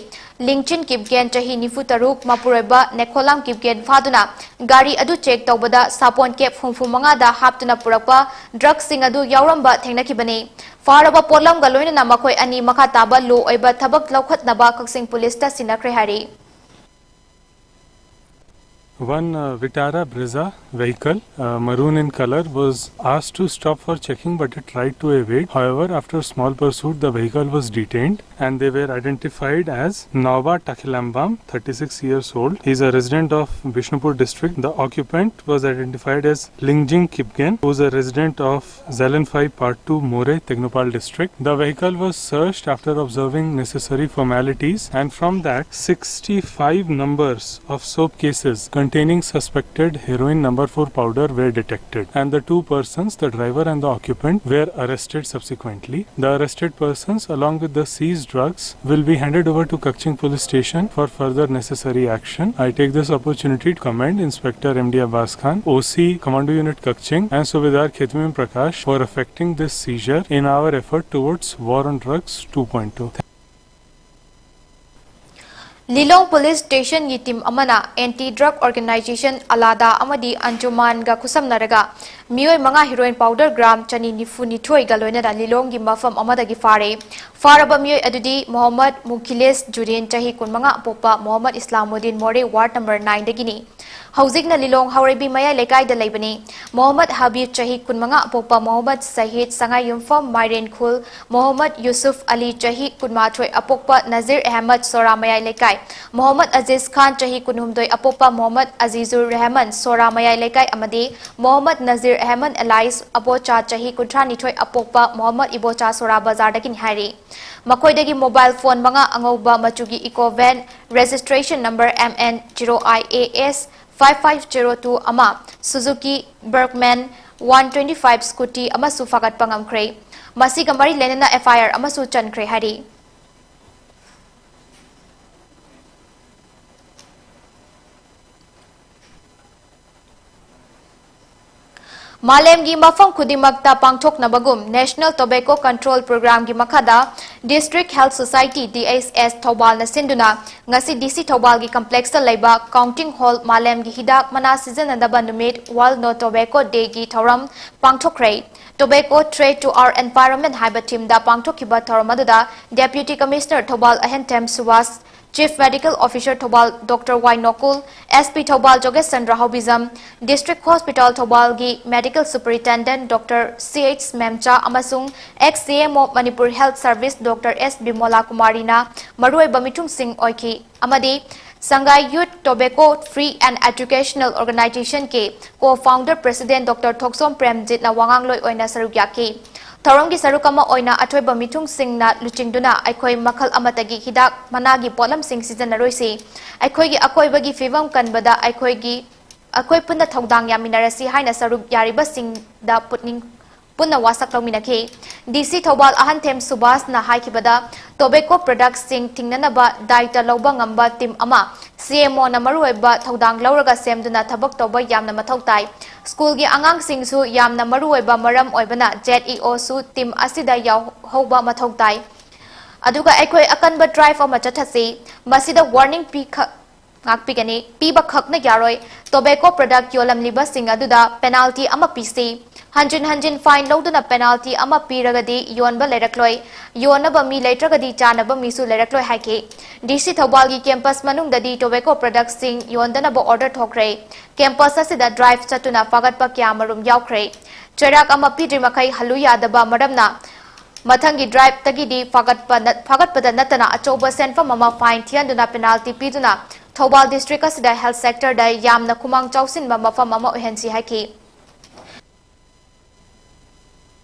ꯂꯤꯡꯆꯤꯟ ꯀꯤꯞꯒꯦꯟ ꯆꯍꯤ ꯅꯤꯐꯨ ꯇꯔꯨꯛ ꯃꯄꯨꯔꯣꯏꯕ ꯅꯦꯈꯣꯂꯥꯝ ꯀꯤꯞꯒꯦꯟ ꯐꯥꯗꯨꯅ ꯒꯥꯔꯤ ꯑꯗꯨ ꯆꯦꯛ ꯇꯧꯕꯗ ꯁꯥꯄꯣꯟ ꯀꯦꯞ ꯍꯨꯝꯐꯨ ꯃꯉꯥꯗ ꯍꯥꯞꯇꯨꯅ ꯄꯨꯔꯛꯄ ꯗ꯭ꯔꯒꯁꯤꯡ ꯑꯗꯨ ꯌꯥꯎꯔꯝꯕ ꯊꯦꯡꯅꯈꯤꯕꯅꯤ꯫ ꯐꯥꯔꯕ ꯄꯣꯠꯂꯝꯒ ꯂꯣꯏꯅꯅ ꯃꯈꯣꯏ ꯑꯅꯤ ꯃꯈꯥ ꯇꯥꯕ ꯂꯣ ꯑꯣꯏꯕ ꯊꯕꯛ ꯂꯧꯈꯠꯅꯕ ꯀꯛꯆꯤꯡ ꯄꯨꯂꯤꯁꯇ ꯁꯤꯟꯅꯈ꯭ꯔꯦ ꯍꯥꯏꯔꯤ꯫ One uh, Vitara Brezza vehicle, uh, maroon in color, was asked to stop for checking, but it tried to evade. However, after a small pursuit, the vehicle was detained and they were identified as Nauba Takhelambam, thirty-six years old. He is a resident of Bishnupur district. The occupant was identified as Lingjing Kipgen, who is a resident of Zalenphai Part two, More, Tengnoupal district. The vehicle was searched after observing necessary formalities, and from that, sixty-five numbers of soap cases containing suspected heroin number four powder were detected, and the two persons, the driver and the occupant, were arrested subsequently. The arrested persons, along with the seized drugs, will be handed over to Kakching Police Station for further necessary action. I take this opportunity to commend Inspector M D Abbas Khan, O C, Commando Unit Kakching, and Subedar Khetmim Prakash for effecting this seizure in our effort towards War on Drugs two point oh. Lilong police ꯁ꯭ꯇꯦꯁꯟꯒꯤ team ꯑꯃꯅ anti drug organisation ꯑꯂꯥꯗꯥ ꯑꯃꯗꯤ ꯑꯟꯖꯨꯃꯥꯟꯒ ꯈꯨꯠꯁꯝꯅꯔꯒ ꯃꯤꯑꯣꯏ ꯃꯉꯥ heroine powder gram ꯆꯅꯤ ꯅꯤꯐꯨ ꯅꯤꯊꯣꯏꯒ ꯂꯣꯏꯅꯅ ꯂꯤꯂꯣꯡꯒꯤ ꯃꯐꯝ ꯑꯃꯗꯒꯤ ꯐꯥꯔꯦ꯫ ꯐꯥꯔꯕ ꯃꯤꯑꯣꯏ ꯑꯗꯨꯗꯤ ꯃꯣꯍꯝꯃꯗ ꯃꯨꯈꯤꯂꯦꯁ ꯖꯨꯔꯤꯟ ꯆꯍꯤ ꯀꯨꯟꯃꯉꯥ ꯄꯣꯛꯄ ꯃꯣꯍꯝꯃꯗ ꯏꯁꯂꯥꯃꯨꯗꯤꯟ ꯃꯣꯔꯦ ꯋꯥꯔꯗ ꯅꯝꯕꯔ ꯅꯥꯏꯟꯗꯒꯤꯅꯤ꯫ ꯍꯧꯖꯤꯛꯅ ꯂꯤꯂꯣꯡ ꯍꯥꯎꯔꯩꯕꯤ ꯃꯌꯥꯏ ꯂꯩꯀꯥꯏꯗ ꯂꯩꯕꯅꯤ꯫ ꯃꯣꯍꯝꯃꯗ ꯍꯕꯤꯕ ꯆꯍꯤ ꯀꯨꯟꯃꯉꯥ ꯄꯣꯛꯄ ꯃꯣꯍꯝꯃꯗ ꯁꯍꯤꯗ ꯁꯉꯥꯏꯌꯨꯝꯐꯝ ꯃꯥꯏꯔꯦꯟꯈꯨꯜ, ꯃꯣꯍꯝꯃꯗ ꯌꯨꯁꯨꯐ ꯑꯂꯤ ꯆꯍꯤ ꯀꯨꯟꯃꯥꯊꯣꯏ ꯑꯄꯣꯛꯄ ꯅꯖꯤꯔ ꯑꯍꯃꯗ ꯁꯣꯔꯥ ꯃꯌꯥꯏ ꯂꯩꯀꯥꯏ, ꯃꯣꯍꯝꯃꯗ ꯑꯖꯤꯖ ꯈꯥꯟ ꯆꯍꯤ ꯀꯨꯟꯍꯨꯝꯗꯣꯏ ꯑꯄꯣꯛꯄ ꯃꯣꯍꯝꯃꯗ ꯑꯖꯤꯖꯨꯔ ꯔꯦꯍꯃꯟ ꯁꯣꯔꯥ ꯃꯌꯥꯏ ꯂꯩꯀꯥꯏ ꯑꯃꯗꯤ ꯃꯣꯍꯝꯃꯗ ꯅꯖꯤꯔ ꯑꯍꯃꯗ ꯑꯦꯂꯥꯏꯁ ꯑꯕꯣꯆꯥ ꯆꯍꯤ ꯀꯨꯟꯊ꯭ꯔꯥꯅꯤꯊꯣꯏ ꯑꯄꯣꯛꯄ ꯃꯣꯍꯝꯃꯗ ꯏꯕꯣꯆꯥ ꯁꯣꯔꯥ ꯕꯖꯥꯔꯗꯒꯤꯅꯤ ꯍꯥꯏꯔꯤ꯫ ꯃꯈꯣꯏꯗꯒꯤ ꯃꯣꯕꯥꯏꯜ ꯐꯣꯟ ꯃꯉꯥ, ꯑꯉꯧꯕ ꯃꯆꯨꯒꯤ eco van, registration number M N zero I A S five five zero two ꯑꯃ, ꯁꯨꯖꯨꯀꯤ Burgman one twenty five scooty ꯑꯃꯁꯨ ꯐꯥꯒꯠꯄ ꯉꯝꯈ꯭ꯔꯦ꯫ ꯃꯁꯤꯒ ꯃꯔꯤ ꯂꯩꯅꯅ ꯑꯦꯐ ꯑꯥꯏ ꯑꯥꯔ ꯑꯃꯁꯨ ꯆꯟꯈ꯭ꯔꯦ ꯍꯥꯏꯔꯤ꯫ ꯃꯥꯂꯦꯝꯒꯤ ꯃꯐꯝ ꯈꯨꯗꯤꯡꯃꯛꯇ ꯄꯥꯡꯊꯣꯛꯅꯕꯒꯨꯝ National Tobacco Control Programꯒꯤ ꯃꯈꯥꯗ District Health Society, D H S, ꯊꯧꯕꯥꯜꯅ ꯁꯤꯟꯗꯨꯅ ꯉꯁꯤ D C ꯊꯧꯕꯥꯜꯒꯤ complexꯇ ꯂꯩꯕ Counting Hall ꯃꯥꯂꯦꯝꯒꯤ ꯍꯤꯗꯥꯛ ꯃꯅꯥ ꯁꯤꯖꯤꯟꯅꯗꯕ ꯅꯨꯃꯤꯠ, World No Tobacco Dayꯒꯤ ꯊꯧꯔꯝ ꯄꯥꯡꯊꯣꯛꯈ꯭ꯔꯦ꯫ Tobacco Threat to Our Environment ꯍꯥꯏꯕ themeꯗ ꯄꯥꯡꯊꯣꯛꯈꯤꯕ ꯊꯧꯔꯝ ꯑꯗꯨꯗ Deputy Commissioner ꯊꯧꯕꯥꯜ ꯑꯍꯦꯟꯊꯦꯝ ꯁꯨꯕꯥꯁ, Chief Medical Officer ꯊꯧꯕꯥꯜ doctor Y Nokul, S P ꯊꯧꯕꯥꯜ ꯖꯣꯒꯦꯁ ꯆꯟꯗ꯭ꯔ ꯍꯥꯎꯕꯤꯖꯝ, District Hospital ꯊꯧꯕꯥꯜꯒꯤ Medical Superintendent doctor C H Memcha ꯑꯃꯁꯨꯡ ex C M O Manipur Health Service doctor S Bimola ꯀꯨꯃꯥꯔꯤꯅ ꯃꯔꯨꯑꯣꯏꯕ ꯃꯤꯊꯨꯡꯁꯤꯡ ꯑꯣꯏꯈꯤ ꯑꯃꯗꯤ Sangai Youth Tobacco Free and Educational Organizationꯒꯤ Co-Founder President ꯗꯣꯛꯇꯔ ꯊꯣꯛꯆꯣꯝ ꯄ꯭ꯔꯦꯝꯖꯤꯠꯅ ꯋꯥꯉꯥꯡꯂꯣꯏ ꯑꯣꯏꯅ ꯁꯔꯨꯛ ꯌꯥꯈꯤ꯫ ꯊꯧꯔꯝꯒꯤ ꯁꯔꯨꯛ ꯑꯃ ꯑꯣꯏꯅ ꯑꯊꯣꯏꯕ ꯃꯤꯊꯨꯡꯁꯤꯡꯅ ꯂꯨꯆꯤꯡꯗꯨꯅ ꯑꯩꯈꯣꯏ ꯃꯈꯜ ꯑꯃꯠꯇꯒꯤ ꯍꯤꯗꯥꯛ ꯃꯅꯥꯒꯤ ꯄꯣꯠꯂꯝꯁꯤꯡ ꯁꯤꯖꯤꯟꯅꯔꯣꯏꯁꯤ, ꯑꯩꯈꯣꯏꯒꯤ ꯑꯀꯣꯏꯕꯒꯤ ꯐꯤꯕꯝ ꯀꯟꯕꯗ ꯑꯩꯈꯣꯏꯒꯤ, ꯑꯩꯈꯣꯏ ꯄꯨꯟꯅ ꯊꯧꯗꯥꯡ ꯌꯥꯃꯤꯟꯅꯔꯁꯤ ꯍꯥꯏꯅ ꯁꯔꯨꯛ ꯌꯥꯔꯤꯕꯁꯤꯡꯗ ꯄꯨꯛꯅꯤꯡ, ꯄꯨꯟꯅ ꯋꯥꯁꯛ ꯂꯧꯃꯤꯟꯅꯈꯤ꯫ D C ꯊꯧꯕꯥꯜ ꯑꯍꯟꯊꯦꯝ ꯁꯨꯕꯥꯁꯅ ꯍꯥꯏꯈꯤꯕꯗ, tobacco productꯁꯤꯡ ꯊꯤꯡꯅꯅꯕ ꯗꯥꯏꯇ ꯂꯧꯕ ꯉꯝꯕ team ꯑꯃ C M Oꯅ ꯃꯔꯨꯑꯣꯏꯕ ꯊꯧꯗꯥꯡ ꯂꯧꯔꯒ ꯁꯦꯝꯗꯨꯅ ꯊꯕꯛ ꯇꯧꯕ ꯌꯥꯝꯅ ꯃꯊꯧ ꯇꯥꯏ꯫ ꯁ꯭ꯀꯨꯜꯒꯤ ꯑꯉꯥꯡꯁꯤꯡꯁꯨ ꯌꯥꯝꯅ ꯃꯔꯨꯑꯣꯏꯕ ꯃꯔꯝ ꯑꯣꯏꯕꯅ Z E Oꯁꯨ team ꯑꯁꯤꯗ ꯌꯥꯎꯍꯧꯕ ꯃꯊꯧ ꯇꯥꯏ꯫ ꯑꯗꯨꯒ ꯑꯩꯈꯣꯏ ꯑꯀꯟꯕ drive ꯑꯃ ꯆꯠꯊꯁꯤ꯫ ꯃꯁꯤꯗ warning ꯄꯤꯈꯛ ꯉꯥꯛꯄꯤꯒꯅꯤ, ꯄꯤꯕ ꯈꯛꯅ ꯌꯥꯔꯣꯏ꯫ Tobacco product ꯌꯣꯜꯂꯝꯂꯤꯕꯁꯤꯡ ꯑꯗꯨꯗ penalty ꯑꯃ ꯄꯤꯁꯤ꯫ ꯍꯟꯖꯤꯟ ꯍꯟꯖꯤꯟ fine ꯂꯧꯗꯨꯅ penalty ꯑꯃ ꯄꯤꯔꯒꯗꯤ ꯌꯣꯟꯕ ꯂꯩꯔꯛꯂꯣꯏ, ꯌꯣꯟꯅꯕ ꯃꯤ ꯂꯩꯇ꯭ꯔꯒꯗꯤ ꯆꯥꯅꯕ ꯃꯤꯁꯨ ꯂꯩꯔꯛꯂꯣꯏ ꯍꯥꯏꯈꯤ꯫ D C ꯊꯧꯕꯥꯜꯒꯤ campus ꯃꯅꯨꯡꯗꯗꯤ tobacco productꯁꯤꯡ ꯌꯣꯟꯗꯅꯕ order ꯊꯣꯛꯈ꯭ꯔꯦ꯫ Campus ꯑꯁꯤꯗ drive ꯆꯠꯇꯨꯅ ꯐꯥꯒꯠꯄ ꯀꯌꯥꯃꯔꯨꯝ ꯌꯥꯎꯈ꯭ꯔꯦ꯫ ꯆꯩꯔꯥꯛ ꯑꯃ ꯄꯤꯗ꯭ꯔꯤ ꯃꯈꯩ ꯍꯜꯂꯨ ꯌꯥꯗꯕ ꯃꯔꯝꯅ ꯃꯊꯪꯒꯤ driveꯇꯒꯤꯗꯤ ꯐꯥꯒꯠꯄ ꯅꯠ-, ꯐꯥꯒꯠꯄꯗ ꯅꯠꯇꯅ ꯑꯆꯧꯕ ꯁꯦꯟꯐꯝ ꯑꯃ fine ꯊꯤꯍꯟꯗꯨꯅ penalty ꯄꯤꯗꯨꯅ ꯊꯧꯕꯥꯜ district ꯑꯁꯤꯗ health sectorꯗ ꯌꯥꯝꯅ ꯈꯨꯃꯥꯡ ꯆꯥꯎꯁꯤꯟꯕ ꯃꯐꯝ ꯑꯃ ꯑꯣꯏꯍꯟꯁꯤ ꯍꯥꯏꯈꯤ꯫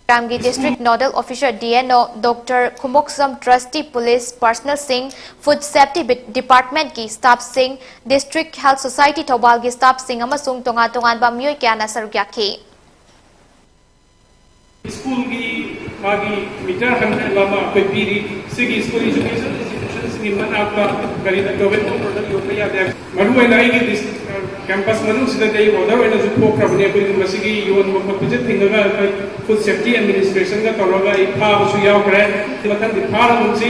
ꯒ꯭ꯔꯥꯝꯒꯤ district nodal officer D N O doctor Khumoksam, trustee, police personnelꯁꯤꯡ, food safety bit-, departmentꯀꯤ staffꯁꯤꯡ, District Health Society ꯊꯧꯕꯥꯜꯒꯤ staffꯁꯤꯡ ꯑꯃꯁꯨꯡ ꯇꯣꯉꯥꯟ ꯇꯣꯉꯥꯟꯕ ꯃꯤꯑꯣꯏ ꯀꯌꯥꯅ ꯁꯔꯨꯛ ꯌꯥꯈꯤ꯫ ꯁ꯭ꯀꯨꯜꯒꯤ ꯃꯥꯒꯤ meter hundred ꯑꯃ ꯑꯩꯈꯣꯏ ꯄꯤꯔꯤ꯫ ꯁꯤꯒꯤ school education institution ꯁꯤꯒꯤ ꯃꯅꯥꯛꯇ ꯀꯔꯤꯗ ꯇꯣꯏꯂꯦꯠ ꯄꯦꯄꯔꯗ ꯌꯣꯟꯕ ꯌꯥꯗꯦ꯫ ꯃꯔꯨꯑꯣꯏꯅ ꯑꯩꯒꯤ ꯗꯤꯁ-, ꯀꯦꯝꯄꯁ ꯃꯅꯨꯡꯁꯤꯗꯗꯤ ꯑꯩ ꯑꯣꯔꯗꯔ ꯑꯣꯏꯅꯁꯨ ꯊꯣꯛꯈ꯭ꯔꯕꯅꯤ꯫ ꯑꯩꯈꯣꯏꯒꯤ ꯃꯁꯤꯒꯤ ꯌꯣꯟꯕ ꯈꯣꯠꯄꯁꯦ ꯊꯤꯡꯉꯒ ꯑꯩꯈꯣꯏ ꯐꯨꯗ ꯁꯦꯐꯇꯤ ꯑꯦꯗꯃꯤꯅꯤꯁꯇ꯭ꯔꯦꯁꯟꯒ ꯇꯧꯔꯒ ꯑꯩ ꯐꯥꯕꯁꯨ ꯌꯥꯎꯈ꯭ꯔꯦ꯫ ꯃꯊꯪꯗꯤ ꯐꯥꯔꯒꯨꯝꯁꯤ꯫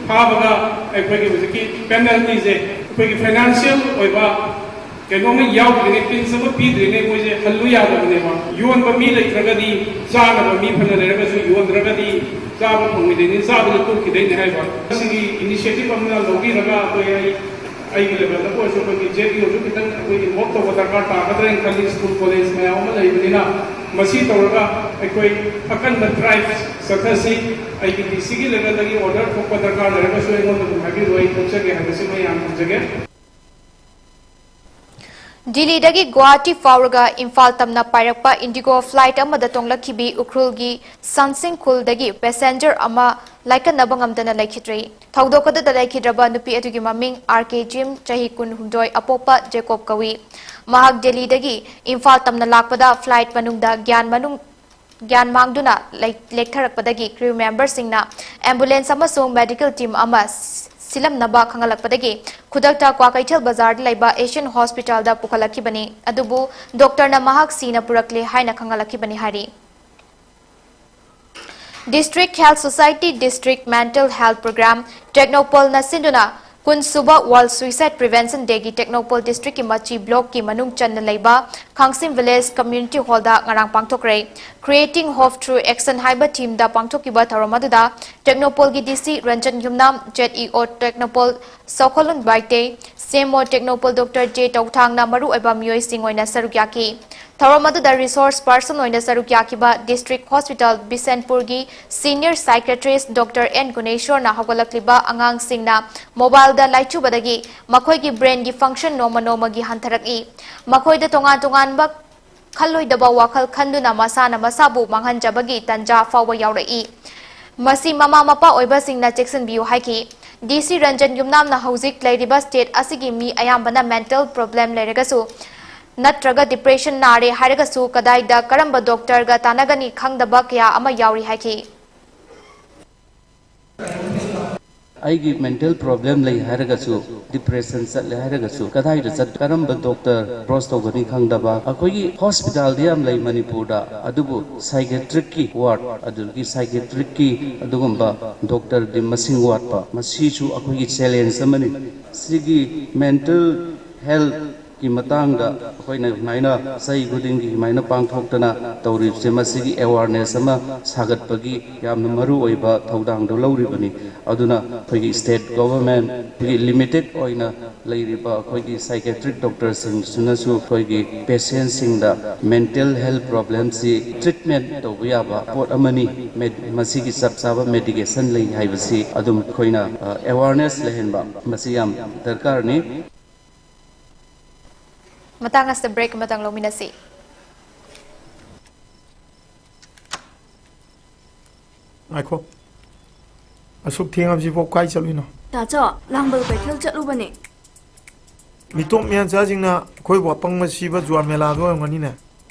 ꯐꯥꯕꯒ ꯑꯩꯈꯣꯏꯒꯤ ꯍꯧꯖꯤꯛꯀꯤ ꯄꯦꯅꯥꯜꯇꯤꯁꯦ ꯑꯩꯈꯣꯏꯒꯤ ꯐꯥꯏꯅꯥꯟꯁꯤꯌꯦꯜ ꯑꯣꯏꯕ ꯀꯩꯅꯣꯝꯃ ꯌꯥꯎꯗ꯭ꯔꯤꯉꯩ, ꯄꯤꯟꯁ ꯑꯃ ꯄꯤꯗ꯭ꯔꯤꯉꯩ ꯃꯣꯏꯁꯦ ꯍꯜꯂꯨ ꯌꯥꯗꯕꯅꯦꯕ꯫ ꯌꯣꯟꯕ ꯃꯤ ꯂꯩꯇ꯭ꯔꯒꯗꯤ, ꯆꯥꯅꯕ ꯃꯤ ꯐꯅ ꯂꯩꯔꯒꯁꯨ ꯌꯣꯟꯗ꯭ꯔꯒꯗꯤ ꯆꯥꯕ ꯐꯪꯉꯣꯏꯗꯣꯏꯅꯤ, ꯆꯥꯕꯗ ꯇꯣꯛꯈꯤꯗꯣꯏꯅꯤ ꯍꯥꯏꯕ꯫ ꯃꯁꯤꯒꯤ ꯏꯅꯤꯁꯤꯌꯦꯇꯤꯚ ꯑꯃ ꯂꯧꯕꯤꯔꯒ ꯑꯩꯈꯣꯏ, ꯑꯩ, ꯑꯩꯒꯤ ꯂꯦꯚꯦꯜꯗ ꯑꯣꯏꯔꯁꯨ ꯑꯩꯈꯣꯏꯒꯤ ꯖꯦꯠ ꯏ ꯑꯣꯏꯔꯁꯨ ꯈꯤꯇꯪ ꯑꯩꯈꯣꯏ ꯏꯟꯚꯣꯜꯚ ꯇꯧꯕ ꯗꯔꯀꯥꯔ ꯇꯥꯒꯗ꯭ꯔꯥ ꯍꯥꯏꯅ ꯈꯜꯂꯤ꯫ ꯁ꯭ꯀꯨꯜ ꯀꯣꯂꯦꯖ ꯃꯌꯥꯝ ꯑꯃ ꯂꯩꯕꯅꯤꯅ ꯃꯁꯤ ꯇꯧꯔꯒ ꯑꯩꯈꯣꯏ ꯑꯀꯟꯕ ꯗ꯭ꯔꯥꯏꯚ ꯆꯠꯊꯁꯤ꯫ ꯑꯩꯒꯤ ꯗꯤ ꯁꯤꯒꯤ ꯂꯦꯚꯦꯜꯗꯒꯤ ꯑꯣꯔꯗꯔ ꯊꯣꯛꯄ ꯗꯔꯀꯥꯔ ꯂꯩꯔꯒꯁꯨ ꯑꯩꯉꯣꯟꯗ ꯑꯗꯨꯝ ꯍꯥꯏꯕꯤꯔꯛꯑꯣ, ꯑꯩ ꯊꯣꯛꯆꯒꯦ ꯍꯥꯏꯕꯁꯤꯃ ꯌꯥꯝ ꯊꯝꯖꯒꯦ꯫ ꯗꯤꯜꯂꯤꯗꯒꯤ ꯒꯨꯋꯥꯍꯥꯇꯤ ꯐꯥꯎꯔꯒ ꯏꯝꯐꯥꯜ ꯇꯝꯅ ꯄꯥꯏꯔꯛꯄ ꯏꯟꯗꯤꯒꯣ ꯐ꯭ꯂꯥꯏꯠ ꯑꯃꯗ ꯇꯣꯡꯂꯛꯈꯤꯕꯤ ꯎꯈ꯭ꯔꯨꯜꯒꯤ ꯁꯟꯁꯤꯡ ꯈꯨꯜꯗꯒꯤ ꯄꯦꯁꯦꯟꯖꯔ ꯑꯃ ꯂꯥꯏꯀꯠꯅꯕ ꯉꯝꯗꯅ ꯂꯩꯈꯤꯗ꯭ꯔꯦ꯫ ꯊꯧꯗꯣꯛ ꯑꯗꯨꯗ ꯂꯩꯈꯤꯗ꯭ꯔꯕ ꯅꯨꯄꯤ ꯑꯗꯨꯒꯤ ꯃꯃꯤꯡ ꯑꯥꯔ ꯀꯦ ꯖꯤꯝ, ꯆꯍꯤ ꯀꯨꯟꯍꯨꯝꯗꯣꯏ, ꯑꯄꯣꯛꯄ ꯖꯦꯀꯣꯕ ꯀꯧꯏ꯫ ꯃꯍꯥꯛ ꯗꯤꯜꯂꯤꯗꯒꯤ ꯏꯝꯐꯥꯜ ꯇꯝꯅ ꯂꯥꯛꯄꯗ ꯐ꯭ꯂꯥꯏꯠ ꯃꯅꯨꯡꯗ ꯒ꯭ꯌꯥꯟ ꯃꯅꯨꯡ ꯒ꯭ꯌꯥꯟ ꯃꯥꯡꯗꯨꯅ ꯂꯩ-, ꯂꯦꯛꯊꯔꯛꯄꯗꯒꯤ ꯀ꯭ꯔꯤꯎ ꯃꯦꯝꯕꯔꯁꯤꯡꯅ ꯑꯦꯝꯕꯨꯂꯦꯟꯁ ꯑꯃꯁꯨꯡ ꯃꯦꯗꯤꯀꯦꯜ ꯇꯤꯝ ꯑꯃ ꯁꯤꯜꯂꯝꯅꯕ ꯈꯪꯍꯜꯂꯛꯄꯗꯒꯤ ꯈꯨꯗꯛꯇ ꯀ꯭ꯋꯥꯀꯩꯊꯦꯜ ꯕꯖꯥꯔꯗ ꯂꯩꯕ ꯑꯦꯁꯤꯌꯟ ꯍꯣꯁꯄꯤꯇꯥꯜꯗ ꯄꯨꯈꯠꯂꯛꯈꯤꯕꯅꯤ꯫ ꯑꯗꯨꯕꯨ ꯗꯣꯛꯇꯔꯅ ꯃꯍꯥꯛ ꯁꯤꯅ ꯄꯨꯔꯛꯂꯦ ꯍꯥꯏꯅ ꯈꯪꯍꯜꯂꯛꯈꯤꯕꯅꯤ ꯍꯥꯏꯔꯤ꯫ District Health Society District Mental Health Program ꯇꯦꯛꯅꯧꯄꯜꯅ ꯁꯤꯟꯗꯨꯅ ꯀꯨꯟꯁꯨꯕ World Suicide Prevention Dayꯒꯤ ꯇꯦꯛꯅꯧꯄꯜ ꯗꯤꯁꯇ꯭ꯔꯤꯛꯀꯤ ꯃꯆꯤ ꯕ꯭ꯂꯣꯛꯀꯤ ꯃꯅꯨꯡ ꯆꯟꯅ ꯂꯩꯕ ꯈꯥꯡꯁꯤꯡ ꯚꯤꯂꯦꯖ ꯀꯝꯃ꯭ꯌꯨꯅꯤꯇꯤ ꯍꯣꯜꯗ ꯉꯔꯥꯡ ꯄꯥꯡꯊꯣꯛꯈ꯭ꯔꯦ꯫ Creating Hope Through Action ꯍꯥꯏꯕ ꯊꯤꯝꯗ ꯄꯥꯡꯊꯣꯛꯈꯤꯕ ꯊꯧꯔꯝ ꯑꯗꯨꯗ ꯇꯦꯛꯅꯧꯄꯜꯒꯤ ꯗꯤ ꯁꯤ ꯔꯟꯖꯟ ꯌꯨꯝꯅꯥꯝ, ꯖꯦꯠ ꯏ ꯑꯣ ꯇꯦꯛꯅꯧꯄꯜ ꯁꯣꯈꯣꯂꯨꯟ ꯕꯥꯏꯇꯦ, ꯁꯤ M O Tengnoupal doctor J ꯇꯧꯊꯥꯡꯅ ꯃꯔꯨꯑꯣꯏꯕ ꯃꯤꯑꯣꯏꯁꯤꯡ ꯑꯣꯏꯅ ꯁꯔꯨꯛ ꯌꯥꯈꯤ꯫ ꯊꯧꯔꯝ ꯑꯗꯨꯗ ꯔꯤꯁꯣꯔꯁ ꯄꯥꯔꯁꯟ ꯑꯣꯏꯅ ꯁꯔꯨꯛ ꯌꯥꯈꯤꯕ ꯗꯤꯁꯇ꯭ꯔꯤꯛ ꯍꯣꯁꯄꯤꯇꯥꯜ ꯕꯤꯁꯦꯟꯄꯨꯔꯒꯤ ꯁꯤꯅꯤꯌꯔ ꯁꯥꯏꯀꯦꯇ꯭ꯔꯤꯁ ꯗꯣꯛꯇꯔ ꯑꯦꯟ ꯒꯨꯅꯦꯁꯣꯔꯅ ꯍꯧꯒꯠꯂꯛꯂꯤꯕ ꯑꯉꯥꯡꯁꯤꯡꯅ ꯃꯣꯕꯥꯏꯜꯗ ꯂꯥꯏꯆꯨꯕꯗꯒꯤ ꯃꯈꯣꯏꯒꯤ ꯕ꯭ꯔꯦꯟꯒꯤ ꯐꯪꯁꯟ ꯅꯣꯡꯃ ꯅꯣꯡꯃꯒꯤ ꯍꯟꯊꯔꯛꯏ꯫ ꯃꯈꯣꯏꯗ ꯇꯣꯉꯥꯟ ꯇꯣꯉꯥꯟꯕ ꯈꯜꯂꯣꯏꯗꯕ ꯋꯥꯈꯜ ꯈꯟꯗꯨꯅ ꯃꯁꯥꯅ ꯃꯁꯥꯕꯨ ꯃꯥꯡꯍꯟꯖꯕꯒꯤ ꯇꯟꯖꯥ ꯐꯥꯎꯕ ꯌꯥꯎꯔꯛꯏ꯫ ꯃꯁꯤ ꯃꯃꯥ ꯃꯄꯥ ꯑꯣꯏꯕꯁꯤꯡꯅ ꯆꯦꯛꯁꯤꯟꯕꯤꯌꯨ ꯍꯥꯏꯈꯤ꯫ ꯗꯤ ꯁꯤ ꯔꯟꯖꯟ ꯌꯨꯝꯅꯥꯝꯅ ꯍꯧꯖꯤꯛ ꯂꯩꯔꯤꯕ ꯁ꯭ꯇꯦꯠ ꯑꯁꯤꯒꯤ ꯃꯤ ꯑꯌꯥꯝꯕꯅ ꯃꯦꯟꯇꯦꯜ ꯄ꯭ꯔꯣꯕ꯭ꯂꯦꯝ ꯂꯩꯔꯒꯁꯨ ꯅꯠꯇ꯭ꯔꯒ ꯗꯤꯄ꯭ꯔꯦꯁꯟ ꯅꯥꯔꯦ ꯍꯥꯏꯔꯒꯁꯨ ꯀꯗꯥꯏꯗ ꯀꯔꯝꯕ ꯗꯣꯛꯇꯔꯒ ꯇꯥꯟꯅꯒꯅꯤ ꯈꯪꯗꯕ ꯀꯌꯥ ꯑꯃ ꯌꯥꯎꯔꯤ ꯍꯥꯏꯈꯤ꯫ ꯑꯩꯒꯤ ꯃꯦꯟꯇꯦꯜ ꯄ꯭ꯔꯣꯕ꯭ꯂꯦꯝ ꯂꯩ ꯍꯥꯏꯔꯒꯁꯨ, ꯗꯤꯄ꯭ꯔꯦꯁꯟ ꯆꯠꯂꯦ ꯍꯥꯏꯔꯒꯁꯨ, ꯀꯗꯥꯏꯗ ꯆꯠ, ꯀꯔꯝꯕ ꯗꯣꯛꯇꯔ ꯑꯦꯄ꯭ꯔꯣꯁ ꯇꯧꯒꯅꯤ ꯈꯪꯗꯕ꯫ ꯑꯩꯈꯣꯏꯒꯤ ꯍꯣꯁꯄꯤꯇꯥꯜꯗꯤ ꯌꯥꯝ ꯂꯩ ꯃꯅꯤꯄꯨꯔꯗ, ꯑꯗꯨꯕꯨ ꯁꯥꯏꯀꯦꯇ꯭ꯔꯤꯛꯀꯤ ꯋꯥꯔꯗ, ꯑꯗꯨꯗꯒꯤ ꯁꯥꯏꯀꯦꯇ꯭ꯔꯤꯛꯀꯤ ꯑꯗꯨꯒꯨꯝꯕ ꯗꯣꯛꯇꯔꯗꯤ ꯃꯁꯤꯡ ꯋꯥꯠꯄ, ꯃꯁꯤꯁꯨ ꯑꯩꯈꯣꯏꯒꯤ ꯆꯦꯂꯦꯟꯖ ꯑꯃꯅꯤ꯫ ꯁꯤꯒꯤ ꯃꯦꯟꯇꯦꯜ ꯍꯦꯜꯊꯀꯤ ꯃꯇꯥꯡꯗ ꯑꯩꯈꯣꯏꯅ ꯁꯨꯃꯥꯏꯅ ꯆꯍꯤ ꯈꯨꯗꯤꯡꯒꯤ ꯁꯨꯃꯥꯏꯅ ꯄꯥꯡꯊꯣꯛꯇꯅ ꯇꯧꯔꯤꯕꯁꯦ, ꯃꯁꯤꯒꯤ ꯑꯦꯋꯥꯔꯅꯦꯁ ꯑꯃ ꯁꯥꯒꯠꯄꯒꯤ ꯌꯥꯝꯅ ꯃꯔꯨ ꯑꯣꯏꯕ ꯊꯧꯗꯥꯡꯗꯨ ꯂꯧꯔꯤꯕꯅꯤ꯫ ꯑꯗꯨꯅ ꯑꯩꯈꯣꯏꯒꯤ ꯁ꯭ꯇꯦꯠ ꯒꯣꯚꯔꯟꯃꯦꯟꯠ, ꯑꯩꯈꯣꯏꯒꯤ ꯂꯤꯃꯤꯇꯦꯗ ꯑꯣꯏꯅ ꯂꯩꯔꯤꯕ ꯑꯩꯈꯣꯏꯒꯤ ꯁꯥꯏꯀꯦꯇ꯭ꯔꯤꯛ ꯗꯣꯛꯇꯔꯁꯤꯡꯁꯤꯅꯁꯨ ꯑꯩꯈꯣꯏꯒꯤ ꯄꯦꯁꯦꯟꯁꯤꯡꯗ ꯃꯦꯟꯇꯦꯜ ꯍꯦꯜꯊ ꯄ꯭ꯔꯣꯕ꯭ꯂꯦꯝꯁꯤ ꯇ꯭ꯔꯤꯠꯃꯦꯟꯠ ꯇꯧꯕ ꯌꯥꯕ ꯄꯣꯠ ꯑꯃꯅꯤ, ꯃꯦꯗ-, ꯃꯁꯤꯒꯤ ꯆꯞ ꯆꯥꯕ ꯃꯦꯗꯤꯀꯦꯁꯟ ꯂꯩ ꯍꯥꯏꯕꯁꯤ ꯑꯗꯨꯝ ꯑꯩꯈꯣꯏꯅ, ꯑ, ꯑꯦꯋꯥꯔꯅꯦꯁ ꯂꯩꯍꯟꯕ, ꯃꯁꯤ ꯌꯥꯝ ꯗꯔꯀꯥꯔꯅꯤ꯫ ꯃꯇꯥꯡ ꯑꯁꯤꯗ ꯕ꯭ꯔꯦꯛ ꯑꯃꯇꯪ ꯂꯧꯃꯤꯟꯅꯁꯤ꯫ ꯉꯥꯏꯈꯣ꯫ ꯑꯁꯨꯛ ꯊꯦꯡꯉꯕꯁꯤꯕꯣ ꯀꯥꯏ ꯆꯠꯂꯨꯏꯅꯣ? ꯇꯥꯆꯧ, ꯂꯥꯡꯕꯜ ꯀꯩꯊꯦꯜ ꯆꯠꯂꯨꯕꯅꯦ꯫ ꯃꯤꯇꯣꯞ ꯃꯌꯥꯆꯥꯁꯤꯡꯅ ꯑꯩꯈꯣꯏꯕꯨ ꯑꯄꯪꯕ ꯁꯤꯕ ꯖꯨꯋꯥꯔ ꯃꯦꯂꯥꯗꯣ ꯑꯣꯏꯔꯝꯒꯅꯤꯅꯦ꯫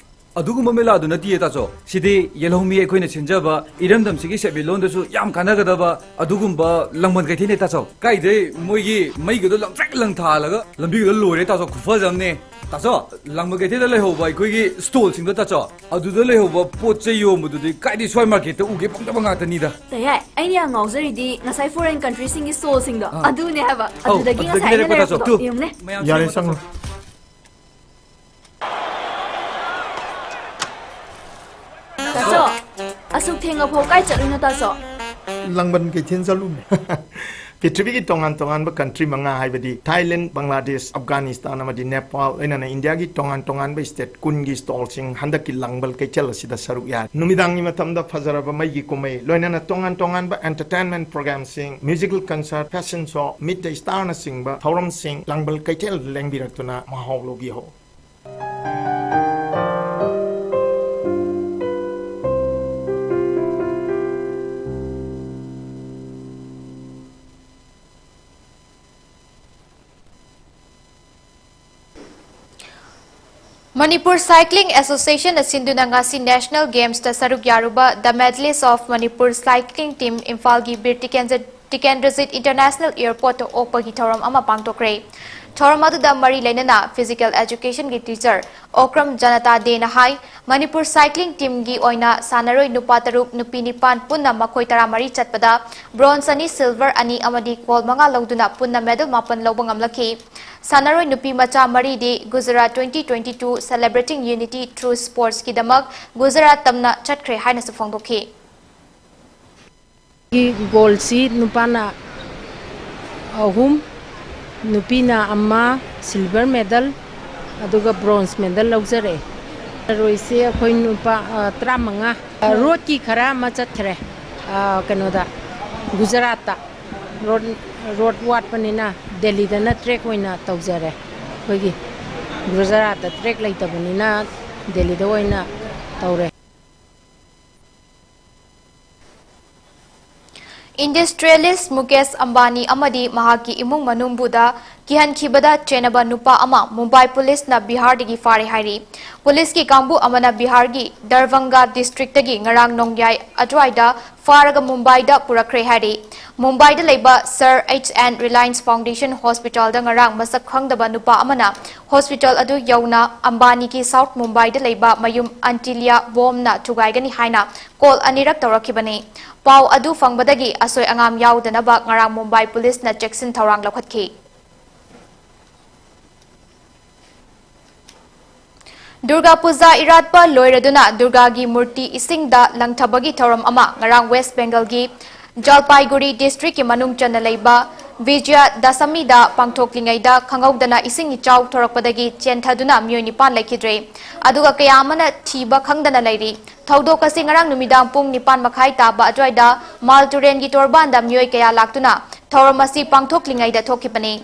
ꯑꯗꯨꯒꯨꯝꯕ ꯃꯦꯂꯥꯗꯨ ꯅꯠꯇꯤꯌꯦ, ꯇꯥꯆꯧ꯫ ꯁꯤꯗꯤ ꯌꯦꯜꯍꯧꯃꯤ ꯑꯩꯈꯣꯏꯅ ꯁꯤꯟꯖꯕ, ꯏꯔꯝꯗꯝꯁꯤꯒꯤ ꯁꯦꯟꯃꯤꯠꯂꯣꯟꯗꯁꯨ ꯌꯥꯝ ꯀꯥꯟꯅꯒꯗꯕ ꯑꯗꯨꯒꯨꯝꯕ ꯂꯥꯡꯕꯜ ꯀꯩꯊꯦꯜꯅꯦ, ꯇꯥꯆꯧ꯫ ꯀꯥꯏꯗꯩ ꯃꯣꯏꯒꯤ ꯃꯩꯒꯗꯣ ꯂꯪꯇ꯭ꯔꯤꯛ ꯂꯪꯊꯥꯜꯂꯒ ꯂꯝꯕꯤꯒꯗꯣ ꯂꯣꯏꯔꯦ, ꯇꯥꯆꯧ, ꯈꯨꯐꯖ ꯑꯃꯅꯦ꯫ ꯇꯥꯆꯧ, ꯂꯥꯡꯕꯜ ꯀꯩꯊꯦꯜꯗ ꯂꯩꯍꯧꯕ ꯑꯩꯈꯣꯏꯒꯤ ꯁ꯭ꯇꯣꯜꯁꯤꯡꯗꯣ, ꯇꯥꯆꯧ, ꯑꯗꯨꯗ ꯂꯩꯍꯧꯕ ꯄꯣꯠ ꯆꯩ ꯌꯣꯟꯕꯗꯨꯗꯤ ꯀꯥꯏꯗꯩ ꯁ꯭ꯋꯥꯏ ꯃꯥꯔꯀꯦꯠꯇ ꯎꯒꯦ ꯐꯪꯗꯕ ꯉꯥꯛꯇꯅꯤꯗ꯫ ꯇꯌꯥꯏ, ꯑꯩꯅ ꯌꯥꯝ ꯉꯥꯎꯖꯔꯤꯗꯤ ꯉꯁꯥꯏ ꯐꯣꯔꯦꯟ ꯀꯟꯇ꯭ꯔꯤꯁꯤꯡꯒꯤ ꯁ꯭ꯇꯣꯜꯁꯤꯡꯗꯣ, ꯑꯥ꯫ ꯑꯗꯨꯅꯦ ꯍꯥꯏꯕ꯫ ꯑꯧ, ꯑꯗꯨꯗꯒꯤ ꯑꯗꯨꯗꯒꯤ ꯉꯁꯥꯏ ꯑꯩꯅ ꯂꯩꯔꯛꯄ, ꯇꯥꯆꯧ꯫ ꯂꯩꯔꯛꯄꯗꯣ꯫ ꯇꯨ꯫ ꯌꯦꯡꯉꯨꯅꯦ꯫ ꯃꯌꯥꯝ ꯌꯥꯔꯦ, ꯁꯦꯝꯃꯣ, ꯆꯪꯉꯣ꯫ ꯇꯥꯆꯧ, ꯑꯁꯨꯛ ꯊꯦꯡꯉꯐꯥꯎ ꯀꯥꯏ ꯆꯠꯂꯨꯏꯅꯣ, ꯇꯥꯆꯧ? ꯂꯥꯡꯕꯜ ꯀꯩꯊꯦꯜ ꯆꯠꯂꯨꯕꯅꯦ꯫ ꯄ꯭ꯔꯤꯊꯤꯕꯤꯒꯤ ꯇꯣꯉꯥꯟ ꯇꯣꯉꯥꯟꯕ ꯀꯟꯇ꯭ꯔꯤ ꯃꯉꯥ, ꯍꯥꯏꯕꯗꯤ ꯊꯥꯏꯂꯦꯟ, ꯕꯪꯒ꯭ꯂꯥꯗꯦꯁ, ꯑꯐꯒꯥꯅꯤꯁꯇꯥꯟ ꯑꯃꯗꯤ ꯅꯦꯄꯥꯜ, ꯂꯣꯏꯅꯅ ꯏꯟꯗꯤꯌꯥꯒꯤ ꯇꯣꯉꯥꯟ ꯇꯣꯉꯥꯟꯕ ꯁ꯭ꯇꯦꯠ ꯀꯨꯟꯒꯤ ꯁ꯭ꯇꯣꯜꯁꯤꯡ ꯍꯟꯗꯛꯀꯤ ꯂꯥꯡꯕꯜ ꯀꯩꯊꯦꯜ ꯑꯁꯤꯗ ꯁꯔꯨꯛ ꯌꯥꯔꯤ꯫ ꯅꯨꯃꯤꯗꯥꯡꯒꯤ ꯃꯇꯝꯗ ꯐꯖꯔꯕ ꯃꯩꯒꯤ ꯀꯨꯝꯍꯩ, ꯂꯣꯏꯅꯅ ꯇꯣꯉꯥꯟ ꯇꯣꯉꯥꯟꯕ ꯑꯦꯟꯇꯔꯇꯦꯟꯃꯦꯟꯠ ꯄ꯭ꯔꯣꯒ꯭ꯔꯥꯝꯁꯤꯡ, musical concert, fashion show, meet the ꯁ꯭ꯇꯥꯔꯅꯆꯤꯡꯕ ꯊꯧꯔꯝꯁꯤꯡ ꯂꯥꯡꯕꯜ ꯀꯩꯊꯦꯜꯗ ꯂꯦꯡꯕꯤꯔꯛꯇꯨꯅ ꯃꯍꯥꯎ ꯂꯧꯕꯤꯍꯧ꯫ ꯃꯅꯤꯄꯨꯔ ꯁꯥꯏꯀ꯭ꯂꯤꯡ ꯑꯦꯁꯣꯁꯤꯌꯦꯁꯟꯅ ꯁꯤꯟꯗꯨꯅ ꯉꯁꯤ ꯅꯦꯁꯅꯦꯜ ꯒꯦꯝꯁꯇ ꯁꯔꯨꯛ ꯌꯥꯔꯨꯕ The Medalists of Manipur Cycling Team ꯏꯝꯐꯥꯜꯒꯤ ꯕꯤꯔ ꯇꯤꯀꯦꯟꯗ꯭ꯔ ꯇꯤꯀꯦꯟꯗ꯭ꯔꯖꯤꯠ ꯏꯟꯇꯔꯅꯦꯁꯅꯦꯜ ꯑꯦꯌꯔꯄꯣꯔꯠꯇ ꯑꯣꯛꯄꯒꯤ ꯊꯧꯔꯝ ꯑꯃ ꯄꯥꯡꯊꯣꯛꯈ꯭ꯔꯦ꯫ ꯊꯧꯔꯝ ꯑꯗꯨꯗ ꯃꯔꯤ ꯂꯩꯅꯅ ꯐꯤꯖꯤꯀꯦꯜ ꯑꯦꯖꯨꯀꯦꯁꯟꯒꯤ ꯇꯤꯆꯔ ꯑꯣꯀ꯭ꯔꯝ ꯖꯅꯇꯥ ꯗꯦꯅ ꯍꯥꯏ, ꯃꯅꯤꯄꯨꯔ ꯁꯥꯏꯀ꯭ꯂꯤꯡ ꯇꯤꯝꯒꯤ ꯑꯣꯏꯅ ꯁꯥꯟꯅꯔꯣꯏ ꯅꯨꯄꯥ ꯇꯔꯨꯛ, ꯅꯨꯄꯤ ꯅꯤꯄꯥꯟ, ꯄꯨꯟꯅ ꯃꯈꯣꯏ ꯇꯔꯥꯃꯔꯤ ꯆꯠꯄꯗ ꯕ꯭ꯔꯣꯟꯖ ꯑꯅꯤ, ꯁꯤꯜꯚꯔ ꯑꯅꯤ ꯑꯃꯗꯤ ꯒꯣꯜ ꯃꯉꯥ ꯂꯧꯗꯨꯅ ꯄꯨꯟꯅ ꯃꯦꯗꯜ ꯃꯥꯄꯟ ꯂꯧꯕ ꯉꯝꯂꯛꯈꯤ꯫ ꯁꯥꯟꯅꯔꯣꯏ ꯅꯨꯄꯤ ꯃꯆꯥ ꯃꯔꯤꯗꯤ Gujarat twenty twenty-two Celebrating Unity Through Sportsꯀꯤꯗꯃꯛ Gujarat ꯇꯝꯅ ꯆꯠꯈ꯭ꯔꯦ ꯍꯥꯏꯅꯁꯨ ꯐꯣꯡꯗꯣꯛꯈꯤ꯫ ꯒꯣꯜꯁꯤ ꯅꯨꯄꯥꯅ ꯑꯍꯨꯝ, ꯅꯨꯄꯤꯅ ꯑꯃ, ꯁꯤꯜꯚꯔ ꯃꯦꯗꯜ, ꯑꯗꯨꯒ ꯕ꯭ꯔꯣꯟꯖ ꯃꯦꯗꯜ ꯂꯧꯖꯔꯛꯑꯦ꯫ ꯁꯥꯟꯅꯔꯣꯏꯁꯦ ꯑꯩꯈꯣꯏ ꯅꯨꯄꯥ, ꯑ, ꯇꯔꯥꯃꯉꯥ꯫ ꯑ, ꯔꯣꯗꯀꯤ ꯈꯔ ꯑꯃ ꯆꯠꯈ꯭ꯔꯦ, ꯑ, ꯀꯩꯅꯣꯗ, ꯒꯨꯖꯔꯥꯠꯇ꯫ ꯔꯣꯗ, ꯔꯣꯗ ꯋꯥꯠꯄꯅꯤꯅ ꯗꯦꯜꯂꯤꯗꯅ ꯇ꯭ꯔꯦꯛ ꯑꯣꯏꯅ ꯇꯧꯖꯔꯦ꯫ ꯑꯩꯈꯣꯏꯒꯤ ꯒꯨꯖꯔꯥꯠꯇ ꯇ꯭ꯔꯦꯛ ꯂꯩꯇꯕꯅꯤꯅ ꯗꯦꯜꯂꯤꯗ ꯑꯣꯏꯅ ꯇꯧꯔꯦ꯫ Industrialist ꯃꯨꯀꯦꯁ ꯑꯝꯕꯥꯅꯤ ꯑꯃꯗꯤ ꯃꯍꯥꯛꯀꯤ ꯏꯃꯨꯡ ꯃꯅꯨꯡꯕꯨꯗ ꯀꯤꯍꯟꯈꯤꯕꯗ ꯆꯦꯟꯅꯕ ꯅꯨꯄꯥ ꯑꯃ ꯃꯨꯝꯕꯥꯏ ꯄꯨꯂꯤꯁꯅ ꯕꯤꯍꯥꯔꯗꯒꯤ ꯐꯥꯔꯦ ꯍꯥꯏꯔꯤ꯫ ꯄꯨꯂꯤꯁꯀꯤ ꯀꯥꯡꯕꯨ ꯑꯃꯅ ꯕꯤꯍꯥꯔꯒꯤ ꯗꯔꯚꯪꯒꯥ ꯗꯤꯁꯇ꯭ꯔꯤꯛꯇꯒꯤ ꯉꯔꯥꯡ ꯅꯣꯡꯌꯥꯏ ꯑꯗꯨꯋꯥꯏꯗ ꯐꯥꯔꯒ ꯃꯨꯝꯕꯥꯏꯗ ꯄꯨꯔꯛꯈ꯭ꯔꯦ ꯍꯥꯏꯔꯤ꯫ ꯃꯨꯝꯕꯥꯏꯗ ꯂꯩꯕ Sir H N Reliance Foundation Hospitalꯗ ꯉꯔꯥꯡ ꯃꯁꯛ ꯈꯪꯗꯕ ꯅꯨꯄꯥ ꯑꯃꯅ ꯍꯣꯁꯄꯤꯇꯥꯜ ꯑꯗꯨ ꯌꯧꯅ ꯑꯝꯕꯥꯅꯤꯒꯤ ꯁꯥꯎꯊ ꯃꯨꯝꯕꯥꯏꯗ ꯂꯩꯕ ꯃꯌꯨꯝ ꯑꯟꯇꯤꯂꯤꯌꯥ ꯕꯣꯝꯅ ꯊꯨꯒꯥꯏꯒꯅꯤ ꯍꯥꯏꯅ ꯀꯣꯜ ꯑꯅꯤꯔꯛ ꯇꯧꯔꯛꯈꯤꯕꯅꯤ꯫ ꯄꯥꯎ ꯑꯗꯨ ꯐꯪꯕꯗꯒꯤ ꯑꯁꯣꯏ ꯑꯉꯥꯝ ꯌꯥꯎꯗꯅꯕ ꯉꯔꯥꯡ ꯃꯨꯝꯕꯥꯏ ꯄꯨꯂꯤꯁꯅ ꯆꯦꯛꯁꯤꯟ ꯊꯧꯔꯥꯡ ꯂꯧꯈꯠꯈꯤ꯫ ꯗꯨꯔꯒꯥ ꯄꯨꯖꯥ ꯏꯔꯥꯠꯄ ꯂꯣꯏꯔꯗꯨꯅ ꯗꯨꯔꯒꯥꯒꯤ ꯃꯨꯔꯇꯤ ꯏꯁꯤꯡꯗ ꯂꯪꯊꯕꯒꯤ ꯊꯧꯔꯝ ꯑꯃ ꯉꯔꯥꯡ ꯋꯦꯁ ꯕꯦꯡꯒꯜꯒꯤ ꯖꯜꯄꯥꯏꯒꯨꯔꯤ ꯗꯤꯁꯇ꯭ꯔꯤꯛꯀꯤ ꯃꯅꯨꯡ ꯆꯟꯅ ꯂꯩꯕ ꯕꯤꯖꯌ ꯗꯁꯃꯤꯗ ꯄꯥꯡꯊꯣꯛꯂꯤꯉꯩꯗ ꯈꯪꯍꯧꯗꯅ ꯏꯁꯤꯡ ꯏꯆꯥꯎ ꯊꯣꯔꯛꯄꯗꯒꯤ ꯆꯦꯟꯊꯗꯨꯅ ꯃꯤꯑꯣꯏ ꯅꯤꯄꯥꯟ ꯂꯩꯈꯤꯗ꯭ꯔꯦ, ꯑꯗꯨꯒ ꯀꯌꯥ ꯑꯃꯅ ꯊꯤꯕ ꯈꯪꯗꯅ ꯂꯩꯔꯤ꯫ ꯊꯧꯗꯣꯛ ꯑꯁꯤ ꯉꯔꯥꯡ ꯅꯨꯃꯤꯗꯥꯡ ꯄꯨꯡ ꯅꯤꯄꯥꯟ ꯃꯈꯥꯏ ꯇꯥꯕ ꯑꯗꯨꯋꯥꯏꯗ ꯃꯥꯜ ꯇꯨꯔꯦꯟꯒꯤ ꯇꯣꯔꯕꯥꯟꯗ ꯃꯤꯑꯣꯏ ꯀꯌꯥ ꯂꯥꯛꯇꯨꯅ ꯊꯧꯔꯝ ꯑꯁꯤ ꯄꯥꯡꯊꯣꯛꯂꯤꯉꯩꯗ ꯊꯣꯛꯈꯤꯕꯅꯤ꯫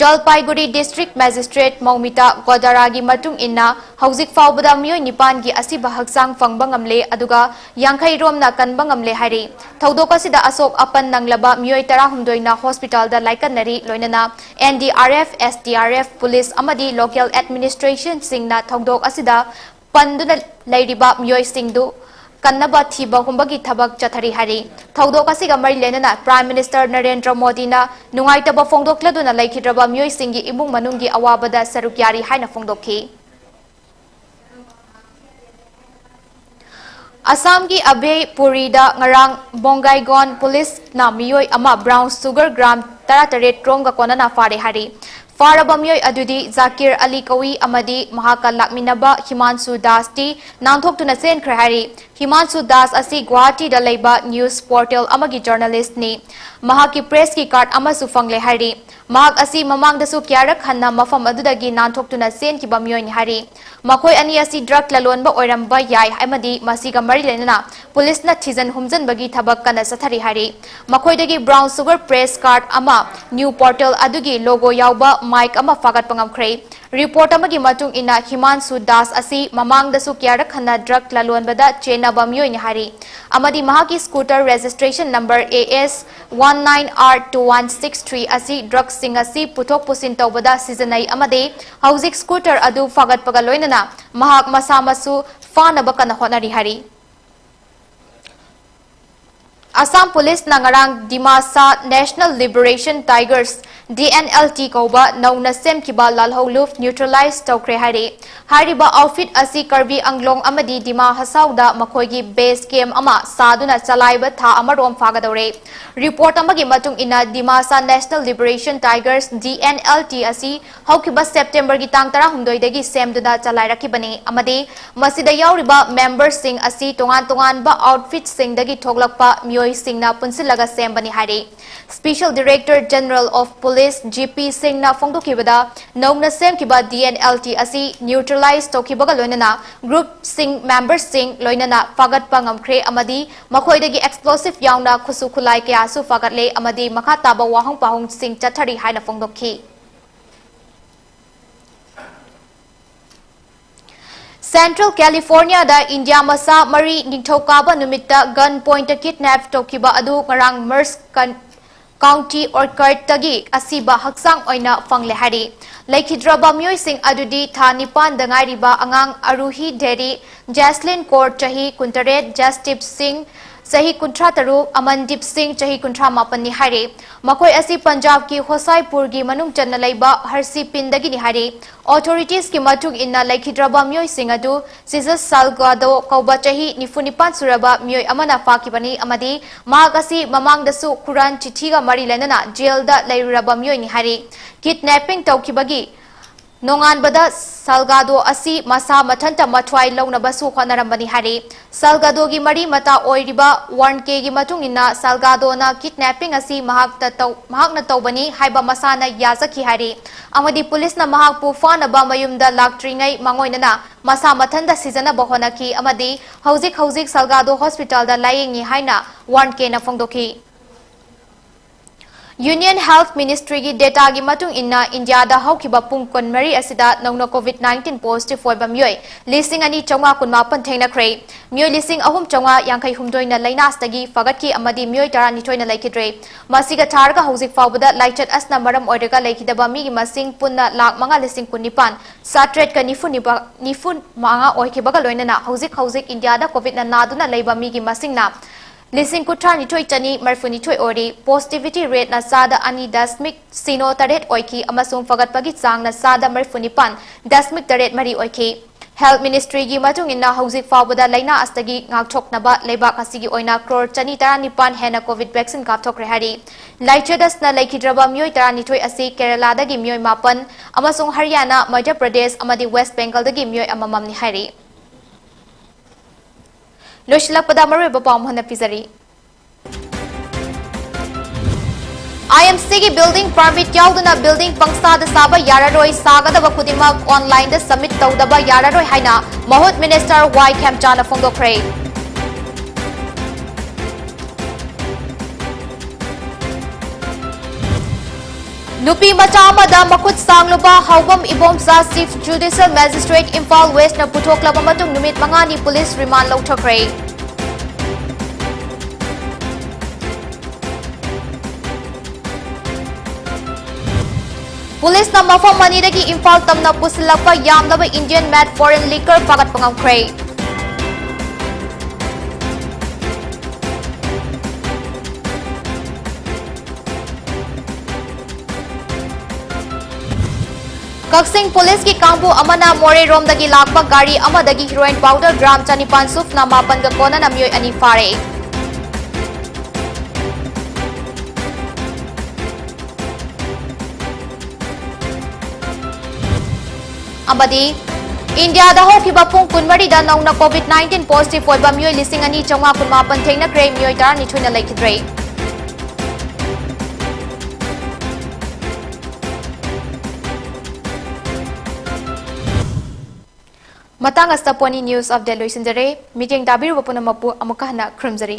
ꯖꯜꯄꯥꯏꯒꯨꯔꯤ ꯗꯤꯁꯇ꯭ꯔꯤꯛ ꯃꯦꯖꯤꯁꯇ꯭ꯔꯦꯠ ꯃꯧꯃꯤꯇꯥ ꯒꯣꯗꯥꯔꯥꯒꯤ ꯃꯇꯨꯡ ꯏꯟꯅ ꯍꯧꯖꯤꯛ ꯐꯥꯎꯕꯗ ꯃꯤꯑꯣꯏ ꯅꯤꯄꯥꯟꯒꯤ ꯑꯁꯤꯕ ꯍꯛꯆꯥꯡ ꯐꯪꯕ ꯉꯝꯂꯦ, ꯑꯗꯨꯒ ꯌꯥꯡꯈꯩ ꯔꯣꯝꯅ ꯀꯟꯕ ꯉꯝꯂꯦ ꯍꯥꯏꯔꯤ꯫ ꯊꯧꯗꯣꯛ ꯑꯁꯤꯗ ꯑꯁꯣꯛ ꯑꯄꯟ ꯅꯪꯂꯕ ꯃꯤꯑꯣꯏ ꯇꯔꯥꯍꯨꯝꯗꯣꯏꯅ ꯍꯣꯁꯄꯤꯇꯥꯜꯗ ꯂꯥꯏꯀꯠꯅꯔꯤ, ꯂꯣꯏꯅꯅ N D R F, S D R F, police ꯑꯃꯗꯤ ꯂꯣꯀꯦꯜ ꯑꯦꯗꯃꯤꯅꯤꯁꯇ꯭ꯔꯦꯁꯟꯁꯤꯡꯅ ꯊꯧꯗꯣꯛ ꯑꯁꯤꯗ ꯄꯟꯗꯨꯅ ꯂꯩꯔꯤꯕ ꯃꯤꯑꯣꯏꯁꯤꯡꯗꯨ ꯀꯟꯅꯕ ꯊꯤꯕ ꯍꯨꯝꯕꯒꯤ ꯊꯕꯛ ꯆꯠꯊꯔꯤ ꯍꯥꯏꯔꯤ꯫ ꯊꯧꯗꯣꯛ ꯑꯁꯤꯒ ꯃꯔꯤ ꯂꯩꯅꯅ Prime Minister ꯅꯔꯦꯟꯗ꯭ꯔ ꯃꯣꯗꯤꯅ ꯅꯨꯡꯉꯥꯏꯇꯕ ꯐꯣꯡꯗꯣꯛꯂꯗꯨꯅ ꯂꯩꯈꯤꯗ꯭ꯔꯕ ꯃꯤꯑꯣꯏꯁꯤꯡꯒꯤ ꯏꯃꯨꯡ ꯃꯅꯨꯡꯒꯤ ꯑꯋꯥꯕꯗ ꯁꯔꯨꯛ ꯌꯥꯔꯤ ꯍꯥꯏꯅ ꯐꯣꯡꯗꯣꯛꯈꯤ꯫ ꯑꯁꯥꯝꯒꯤ ꯑꯕꯦ ꯄꯨꯔꯤꯗ ꯉꯔꯥꯡ ꯕꯣꯡꯒꯥꯏꯒꯣꯟ ꯄꯨꯂꯤꯁꯅ ꯃꯤꯑꯣꯏ ꯑꯃ brown sugar gram ꯇꯔꯥꯇꯔꯦꯠ ꯔꯣꯝꯒ ꯀꯣꯟꯅꯅ ꯐꯥꯔꯦ ꯍꯥꯏꯔꯤ꯫ ꯐꯥꯔꯕ ꯃꯤꯑꯣꯏ ꯑꯗꯨꯗꯤ ꯖꯥꯀꯤꯔ ꯑꯂꯤ ꯀꯧꯏ ꯑꯃꯗꯤ ꯃꯍꯥꯛꯀ ꯂꯥꯛꯃꯤꯟꯅꯕ ꯍꯤꯃꯥꯟꯁꯨ ꯗꯥꯁꯇꯤ ꯅꯥꯟꯊꯣꯛꯇꯨꯅ ꯆꯦꯟꯈ꯭ꯔꯦ ꯍꯥꯏꯔꯤ꯫ ꯍꯤꯃꯥꯟꯁꯨ ꯗꯥꯁ ꯑꯁꯤ ꯒꯨꯋꯥꯍꯥꯇꯤꯗ ꯂꯩꯕ news portal ꯑꯃꯒꯤ journalistꯅꯤ꯫ ꯃꯍꯥꯛꯀꯤ pressꯀꯤ card ꯑꯃꯁꯨ ꯐꯪꯂꯦ ꯍꯥꯏꯔꯤ꯫ ꯃꯍꯥꯛ ꯑꯁꯤ ꯃꯃꯥꯡꯗꯁꯨ ꯀꯌꯥꯔꯛ ꯍꯟꯅ ꯃꯐꯝ ꯑꯗꯨꯗꯒꯤ ꯅꯥꯟꯊꯣꯛꯇꯨꯅ ꯆꯦꯟꯈꯤꯕ ꯃꯤꯑꯣꯏꯅꯤ ꯍꯥꯏꯔꯤ꯫ ꯃꯈꯣꯏ ꯑꯅꯤ ꯑꯁꯤ drug ꯂꯂꯣꯟꯕ ꯑꯣꯏꯔꯝꯕ ꯌꯥꯏ ꯑꯃꯗꯤ ꯃꯁꯤꯒ ꯃꯔꯤ ꯂꯩꯅꯅ ꯄꯨꯂꯤꯁꯅ ꯊꯤꯖꯤꯟ ꯍꯨꯝꯖꯤꯟꯕꯒꯤ ꯊꯕꯛ ꯀꯟꯅ ꯆꯠꯊꯔꯤ ꯍꯥꯏꯔꯤ꯫ ꯃꯈꯣꯏꯗꯒꯤ brown sugar press card ꯑꯃ, news portal ꯑꯗꯨꯒꯤ logo ꯌꯥꯎꯕ mic ꯑꯃ ꯐꯥꯒꯠꯄ ꯉꯝꯈ꯭ꯔꯦ꯫ Report ꯑꯃꯒꯤ ꯃꯇꯨꯡ ꯏꯟꯅ, ꯍꯤꯃꯥꯟꯁꯨ ꯗꯥꯁ ꯑꯁꯤ ꯃꯃꯥꯡꯗꯁꯨ ꯀꯌꯥꯔꯛ ꯍꯟꯅ drug ꯂꯂꯣꯟꯕꯗ ꯆꯦꯟꯅꯕ ꯃꯤꯑꯣꯏꯅꯤ ꯍꯥꯏꯔꯤ ꯑꯃꯗꯤ ꯃꯍꯥꯛꯀꯤ scooter registration number A S one nine R two one six three ꯑꯁꯤ drugꯁꯤꯡ ꯑꯁꯤ ꯄꯨꯊꯣꯛ ꯄꯨꯁꯤꯟ ꯇꯧꯕꯗ ꯁꯤꯖꯤꯟꯅꯩ ꯑꯃꯗꯤ ꯍꯧꯖꯤꯛ scooter ꯑꯗꯨ ꯐꯥꯒꯠꯄꯒ ꯂꯣꯏꯅꯅ ꯃꯍꯥꯛ ꯃꯁꯥꯃꯛꯁꯨ ꯐꯥꯅꯕ ꯀꯟꯅ ꯍꯣꯠꯅꯔꯤ ꯍꯥꯏꯔꯤ꯫ ꯑꯁꯥꯝ ꯄꯨꯂꯤꯁꯅ ꯉꯔꯥꯡ Dimasa National Liberation Tigers, D N L T ꯀꯧꯕ ꯅꯧꯅ ꯁꯦꯝꯈꯤꯕ ꯂꯥꯜꯍꯧꯂꯨꯞ neutralize ꯇꯧꯈ꯭ꯔꯦ ꯍꯥꯏꯔꯤ꯫ ꯍꯥꯏꯔꯤꯕ outfit ꯑꯁꯤ ꯀꯔꯕꯤ ꯑꯪꯂꯣꯡ ꯑꯃꯗꯤ ꯗꯤꯃꯥ ꯍꯁꯥꯎꯗ ꯃꯈꯣꯏꯒꯤ base camp ꯑꯃ ꯁꯥꯗꯨꯅ ꯆꯂꯥꯏꯕ ꯊꯥ ꯑꯃꯔꯣꯝ ꯐꯥꯒꯗꯧꯔꯦ꯫ Report ꯑꯃꯒꯤ ꯃꯇꯨꯡ ꯏꯟꯅ, Dimasa National Liberation Tigers, D N L T ꯑꯁꯤ ꯍꯧꯈꯤꯕ Septemberꯒꯤ ꯇꯥꯡ ꯇꯔꯥꯍꯨꯝꯗꯣꯏꯗꯒꯤ ꯁꯦꯝꯗꯨꯅ ꯆꯂꯥꯏꯔꯛꯈꯤꯕꯅꯤ ꯑꯃꯗꯤ ꯃꯁꯤꯗ ꯌꯥꯎꯔꯤꯕ memberꯁꯤꯡ ꯑꯁꯤ ꯇꯣꯉꯥꯟ ꯇꯣꯉꯥꯟꯕ outfitꯁꯤꯡꯗꯒꯤ ꯊꯣꯛꯂꯛꯄ ꯃꯤꯑꯣꯏꯁꯤꯡꯅ ꯄꯨꯟꯁꯤꯜꯂꯒ ꯁꯦꯝꯕꯅꯤ ꯍꯥꯏꯔꯤ꯫ Special Director General of Police, G P ꯁꯤꯡꯅ ꯐꯣꯡꯗꯣꯛꯈꯤꯕꯗ, ꯅꯧꯅ ꯁꯦꯝꯈꯤꯕ D N L T ꯑꯁꯤ neutralize ꯇꯧꯈꯤꯕꯒ ꯂꯣꯏꯅꯅ groupꯁꯤꯡ, memberꯁꯤꯡ ꯂꯣꯏꯅꯅ ꯐꯥꯒꯠꯄ ꯉꯝꯈ꯭ꯔꯦ ꯑꯃꯗꯤ ꯃꯈꯣꯏꯗꯒꯤ explosive ꯌꯥꯎꯅ ꯈꯨꯠꯁꯨ ꯈꯨꯠꯂꯥꯏ ꯀꯌꯥꯁꯨ ꯐꯥꯒꯠꯂꯦ ꯑꯃꯗꯤ ꯃꯈꯥ ꯇꯥꯕ ꯋꯥꯍꯪ ꯄꯥꯎꯍꯪꯁꯤꯡ ꯆꯠꯊꯔꯤ ꯍꯥꯏꯅ ꯐꯣꯡꯗꯣꯛꯈꯤ꯫ Central Californiaꯗ ꯏꯟꯗꯤꯌꯥ ꯃꯆꯥ ꯃꯔꯤ ꯅꯤꯡꯊꯧꯀꯥꯕ ꯅꯨꯃꯤꯠꯇ gun pointꯇ kidnap ꯇꯧꯈꯤꯕ ꯑꯗꯨ ꯉꯔꯥꯡ Merced Con-, County Orchardꯇꯒꯤ ꯑꯁꯤꯕ ꯍꯛꯆꯥꯡ ꯑꯣꯏꯅ ꯐꯪꯂꯦ ꯍꯥꯏꯔꯤ꯫ ꯂꯩꯈꯤꯗ꯭ꯔꯕ ꯃꯤꯑꯣꯏꯁꯤꯡ ꯑꯗꯨꯗꯤ ꯊꯥ ꯅꯤꯄꯥꯟꯗ ꯉꯥꯏꯔꯤꯕ ꯑꯉꯥꯡ ꯑꯔꯨꯍꯤ ꯙꯦꯔꯤ, ꯖꯦꯁꯂꯤꯟ ꯀꯣꯔ, ꯆꯍꯤ ꯀꯨꯟꯇꯔꯦꯠ, ꯖꯁꯇꯤꯞ ꯁꯤꯡ, ꯆꯍꯤ ꯀꯨꯟꯊ꯭ꯔꯥ ꯇꯔꯨꯛ, ꯑꯃꯟꯗꯤꯞ ꯁꯤꯡ, ꯆꯍꯤ ꯀꯨꯟꯊ꯭ꯔꯥ ꯃꯥꯄꯟꯅꯤ ꯍꯥꯏꯔꯤ꯫ ꯃꯈꯣꯏ ꯑꯁꯤ ꯄꯟꯖꯥꯕꯀꯤ ꯍꯣꯁꯥꯏꯄꯨꯔꯒꯤ ꯃꯅꯨꯡ ꯆꯟꯅ ꯂꯩꯕ ꯍꯔꯁꯤꯄꯤꯟꯗꯒꯤꯅꯤ ꯍꯥꯏꯔꯤ꯫ Authorities ꯀꯤ ꯃꯇꯨꯡ ꯏꯟꯅ, ꯂꯩꯈꯤꯗ꯭ꯔꯕ ꯃꯤꯑꯣꯏꯁꯤꯡ ꯑꯗꯨ ꯖꯤꯖꯁ ꯁꯥꯜꯒꯥꯗꯣ ꯀꯧꯕ ꯆꯍꯤ ꯅꯤꯐꯨ ꯅꯤꯄꯥꯟ ꯁꯨꯔꯕ ꯃꯤꯑꯣꯏ ꯑꯃꯅ ꯐꯥꯈꯤꯕꯅꯤ ꯑꯃꯗꯤ ꯃꯍꯥꯛ ꯑꯁꯤ ꯃꯃꯥꯡꯗꯁꯨ ꯈꯨꯔꯥꯟ ꯆꯤꯊꯤꯒ ꯃꯔꯤ ꯂꯩꯅꯅ ꯖꯦꯜꯗ ꯂꯩꯔꯨꯔꯕ ꯃꯤꯑꯣꯏꯅꯤ ꯍꯥꯏꯔꯤ꯫ Kidnapping ꯇꯧꯈꯤꯕꯒꯤ ꯅꯣꯡꯉꯥꯟꯕꯗ ꯁꯥꯜꯒꯥꯗꯣ ꯑꯁꯤ ꯃꯁꯥ ꯃꯊꯟꯇ ꯃꯊ꯭ꯋꯥꯏ ꯂꯧꯅꯕꯁꯨ ꯍꯣꯠꯅꯔꯝꯕꯅꯤ ꯍꯥꯏꯔꯤ꯫ ꯁꯥꯜꯒꯥꯗꯣꯒꯤ ꯃꯔꯤ ꯃꯇꯥ ꯑꯣꯏꯔꯤꯕ ꯋꯥꯔꯟ ꯀꯦꯒꯤ ꯃꯇꯨꯡ ꯏꯟꯅ, ꯁꯥꯜꯒꯥꯗꯣꯅ kidnapping ꯑꯁꯤ ꯃꯍꯥꯛꯇ ꯇꯧ-, ꯃꯍꯥꯛꯅ ꯇꯧꯕꯅꯤ ꯍꯥꯏꯕ ꯃꯁꯥꯅ ꯌꯥꯖꯈꯤ ꯍꯥꯏꯔꯤ꯫ ꯑꯃꯗꯤ ꯄꯨꯂꯤꯁꯅ ꯃꯍꯥꯛꯄꯨ ꯐꯥꯅꯕ ꯃꯌꯨꯝꯗ ꯂꯥꯛꯇ꯭ꯔꯤꯉꯩ ꯃꯥꯡꯑꯣꯏꯅꯅ ꯃꯁꯥ ꯃꯊꯟꯇ ꯁꯤꯖꯅꯕ ꯍꯣꯠꯅꯈꯤ ꯑꯃꯗꯤ ꯍꯧꯖꯤꯛ ꯍꯧꯖꯤꯛ ꯁꯥꯜꯒꯥꯗꯣ ꯍꯣꯁꯄꯤꯇꯥꯜꯗ ꯂꯥꯌꯦꯡꯉꯤ ꯍꯥꯏꯅ ꯋꯥꯔꯟ ꯀꯦꯅ ꯐꯣꯡꯗꯣꯛꯈꯤ꯫ Union Health Ministry ꯒꯤ data ꯒꯤ ꯃꯇꯨꯡ ꯏꯟꯅ, ꯏꯟꯗꯤꯌꯥꯗ ꯍꯧꯈꯤꯕ ꯄꯨꯡ ꯀꯨꯟꯃꯔꯤ ꯑꯁꯤꯗ ꯅꯧꯅ COVID nineteen positive ꯑꯣꯏꯕ ꯃꯤꯑꯣꯏ ꯂꯤꯁꯤꯡ ꯑꯅꯤ ꯆꯥꯝꯃꯉꯥ ꯀꯨꯟꯃꯥꯄꯟ ꯊꯦꯡꯅꯈ꯭ꯔꯦ꯫ ꯃꯤꯑꯣꯏ ꯂꯤꯁꯤꯡ ꯑꯍꯨꯝ ꯆꯥꯝꯃꯉꯥ ꯌꯥꯡꯈꯩ ꯍꯨꯝꯗꯣꯏꯅ ꯂꯩꯅꯥꯁꯤꯗꯒꯤ ꯐꯒꯠꯈꯤ ꯑꯃꯗꯤ ꯃꯤꯑꯣꯏ ꯇꯔꯥꯅꯤꯊꯣꯏꯅ ꯂꯩꯈꯤꯗ꯭ꯔꯦ꯫ ꯃꯁꯤꯒ ꯊꯥꯔꯒ ꯍꯧꯖꯤꯛ ꯐꯥꯎꯕꯗ ꯂꯥꯏꯆꯠ ꯑꯁꯤꯅ ꯃꯔꯝ ꯑꯣꯏꯔꯒ ꯂꯩꯈꯤꯗꯕ ꯃꯤꯒꯤ ꯃꯁꯤꯡ ꯄꯨꯟꯅ ꯂꯥꯈ ꯃꯉꯥ ꯂꯤꯁꯤꯡ ꯀꯨꯟꯅꯤꯄꯥꯟ ꯆꯥꯇ꯭ꯔꯦꯠꯀ ꯅꯤꯐꯨ ꯅꯤꯄꯥ-, ꯅꯤꯐꯨ ꯃꯉꯥ ꯑꯣꯏꯈꯤꯕꯒ ꯂꯣꯏꯅꯅ ꯍꯧꯖꯤꯛ ꯍꯧꯖꯤꯛ ꯏꯟꯗꯤꯌꯥꯗ COVID ꯅ ꯅꯥꯗꯨꯅ ꯂꯩꯕ ꯃꯤꯒꯤ ꯃꯁꯤꯡꯅ ꯂꯤꯁꯤꯡ ꯀꯨꯟꯊ꯭ꯔꯥꯅꯤꯊꯣꯏ ꯆꯅꯤ ꯃꯔꯤꯐꯨꯅꯤꯊꯣꯏ ꯑꯣꯏꯔꯤ꯫ Positivity rate ꯅ ꯆꯥꯗ ꯑꯅꯤ ꯗꯁꯃꯤꯛ ꯁꯤꯅꯣ ꯇꯔꯦꯠ ꯑꯣꯏꯈꯤ ꯑꯃꯁꯨꯡ ꯐꯒꯠꯄꯒꯤ ꯆꯥꯡꯅ ꯆꯥꯗ ꯃꯔꯤꯐꯨꯅꯤꯄꯥꯟ ꯗꯁꯃꯤꯛ ꯇꯔꯦꯠ ꯃꯔꯤ ꯑꯣꯏꯈꯤ꯫ Health Ministry ꯒꯤ ꯃꯇꯨꯡ ꯏꯟꯅ, ꯍꯧꯖꯤꯛ ꯐꯥꯎꯕꯗ ꯂꯩꯅꯥ ꯑꯁꯤꯗꯒꯤ ꯉꯥꯛꯊꯣꯛꯅꯕ ꯂꯩꯕꯥꯛ ꯑꯁꯤꯒꯤ ꯑꯣꯏꯅ ꯀ꯭ꯔꯣꯔ ꯆꯅꯤ ꯇꯔꯥꯅꯤꯄꯥꯟ ꯍꯦꯟꯅ COVID vaccine ꯀꯥꯞꯊꯣꯛꯈ꯭ꯔꯦ ꯍꯥꯏꯔꯤ꯫ ꯂꯥꯏꯆꯠ ꯑꯁꯤꯅ ꯂꯩꯈꯤꯗ꯭ꯔꯕ ꯃꯤꯑꯣꯏ ꯇꯔꯥꯅꯤꯊꯣꯏ ꯑꯁꯤ ꯀꯦꯔꯂꯥꯗꯒꯤ ꯃꯤꯑꯣꯏ ꯃꯥꯄꯟ ꯑꯃꯁꯨꯡ ꯍꯔꯤꯌꯥꯅꯥ, ꯃꯙ꯭ꯌ ꯄ꯭ꯔꯗꯦꯁ ꯑꯃꯗꯤ ꯋꯦꯁ ꯕꯦꯡꯒꯜꯗꯒꯤ ꯃꯤꯑꯣꯏ ꯑꯃꯃꯝꯅꯤ ꯍꯥꯏꯔꯤ꯫ ꯂꯣꯏꯁꯤꯜꯂꯛꯄꯗ ꯃꯔꯨꯑꯣꯏꯕ ꯄꯥꯎ ꯑꯃꯨꯛ ꯍꯟꯅ ꯄꯤꯖꯔꯤ꯫ IMC ꯒꯤ building permit ꯌꯥꯎꯗꯅ building ꯄꯪꯁꯥꯗ ꯁꯥꯕ ꯌꯥꯔꯔꯣꯏ, ꯁꯥꯒꯗꯕ ꯈꯨꯗꯤꯡꯃꯛ online ꯗ submit ꯇꯧꯗꯕ ꯌꯥꯔꯔꯣꯏ ꯍꯥꯏꯅ ꯃꯍꯨꯠ Minister ꯋꯥꯏ ꯈꯦꯝꯆꯥꯅ ꯐꯣꯡꯗꯣꯛꯈ꯭ꯔꯦ꯫ ꯅꯨꯄꯤ ꯃꯆꯥ ꯑꯃꯗ ꯃꯈꯨꯠ ꯁꯥꯡꯂꯨꯕ ꯍꯥꯎꯕꯝ Ibomcha Chief Judicial Magistrate Imphal West ꯅ ꯄꯨꯊꯣꯛꯂꯕ ꯃꯇꯨꯡ ꯅꯨꯃꯤꯠ ꯃꯉꯥꯅꯤ police remand ꯂꯧꯊꯈ꯭ꯔꯦ꯫ ꯄꯨꯂꯤꯁꯅ ꯃꯐꯝ ꯑꯅꯤꯗꯒꯤ ꯏꯝꯐꯥꯜ ꯇꯝꯅ ꯄꯨꯁꯤꯜꯂꯛꯄ ꯌꯥꯝꯂꯕ Indian made foreign liquor ꯐꯥꯒꯠꯄ ꯉꯝꯈ꯭ꯔꯦ꯫ ꯀꯛꯆꯤꯡ ꯄꯨꯂꯤꯁꯀꯤ ꯀꯥꯡꯕꯨ ꯑꯃꯅ ꯃꯣꯔꯦꯔꯣꯝꯗꯒꯤ ꯂꯥꯛꯄ ꯒꯥꯔꯤ ꯑꯃꯗꯒꯤ heroin powder gram ꯆꯅꯤꯄꯥꯟ ꯁꯨꯞꯅ ꯃꯥꯄꯟꯒ ꯀꯣꯟꯅꯅ ꯃꯤꯑꯣꯏ ꯑꯅꯤ ꯐꯥꯔꯦ꯫ ꯑꯃꯗꯤ ꯏꯟꯗꯤꯌꯥꯗ ꯍꯧꯈꯤꯕ ꯄꯨꯡ ꯀꯨꯟꯃꯔꯤꯗ ꯅꯧꯅ COVID nineteen positive ꯑꯣꯏꯕ ꯃꯤꯑꯣꯏ ꯂꯤꯁꯤꯡ ꯑꯅꯤ ꯆꯥꯝꯃꯉꯥ ꯀꯨꯟꯃꯥꯄꯟ ꯊꯦꯡꯅꯈ꯭ꯔꯦ, ꯃꯤꯑꯣꯏ ꯇꯔꯥꯅꯤꯊꯣꯏꯅ ꯂꯩꯈꯤꯗ꯭ꯔꯦ꯫ ꯃꯇꯥꯡ ꯑꯁꯤꯗ ꯄꯣꯅꯤ news update ꯂꯣꯏꯁꯤꯟꯖꯔꯦ꯫ ꯃꯤꯠꯌꯦꯡ ꯇꯥꯕꯤꯔꯨꯕ ꯄꯨꯝꯅꯃꯛꯄꯨ ꯑꯃꯨꯛꯀ ꯍꯟꯅ ꯈꯨꯔꯨꯝꯖꯔꯤ꯫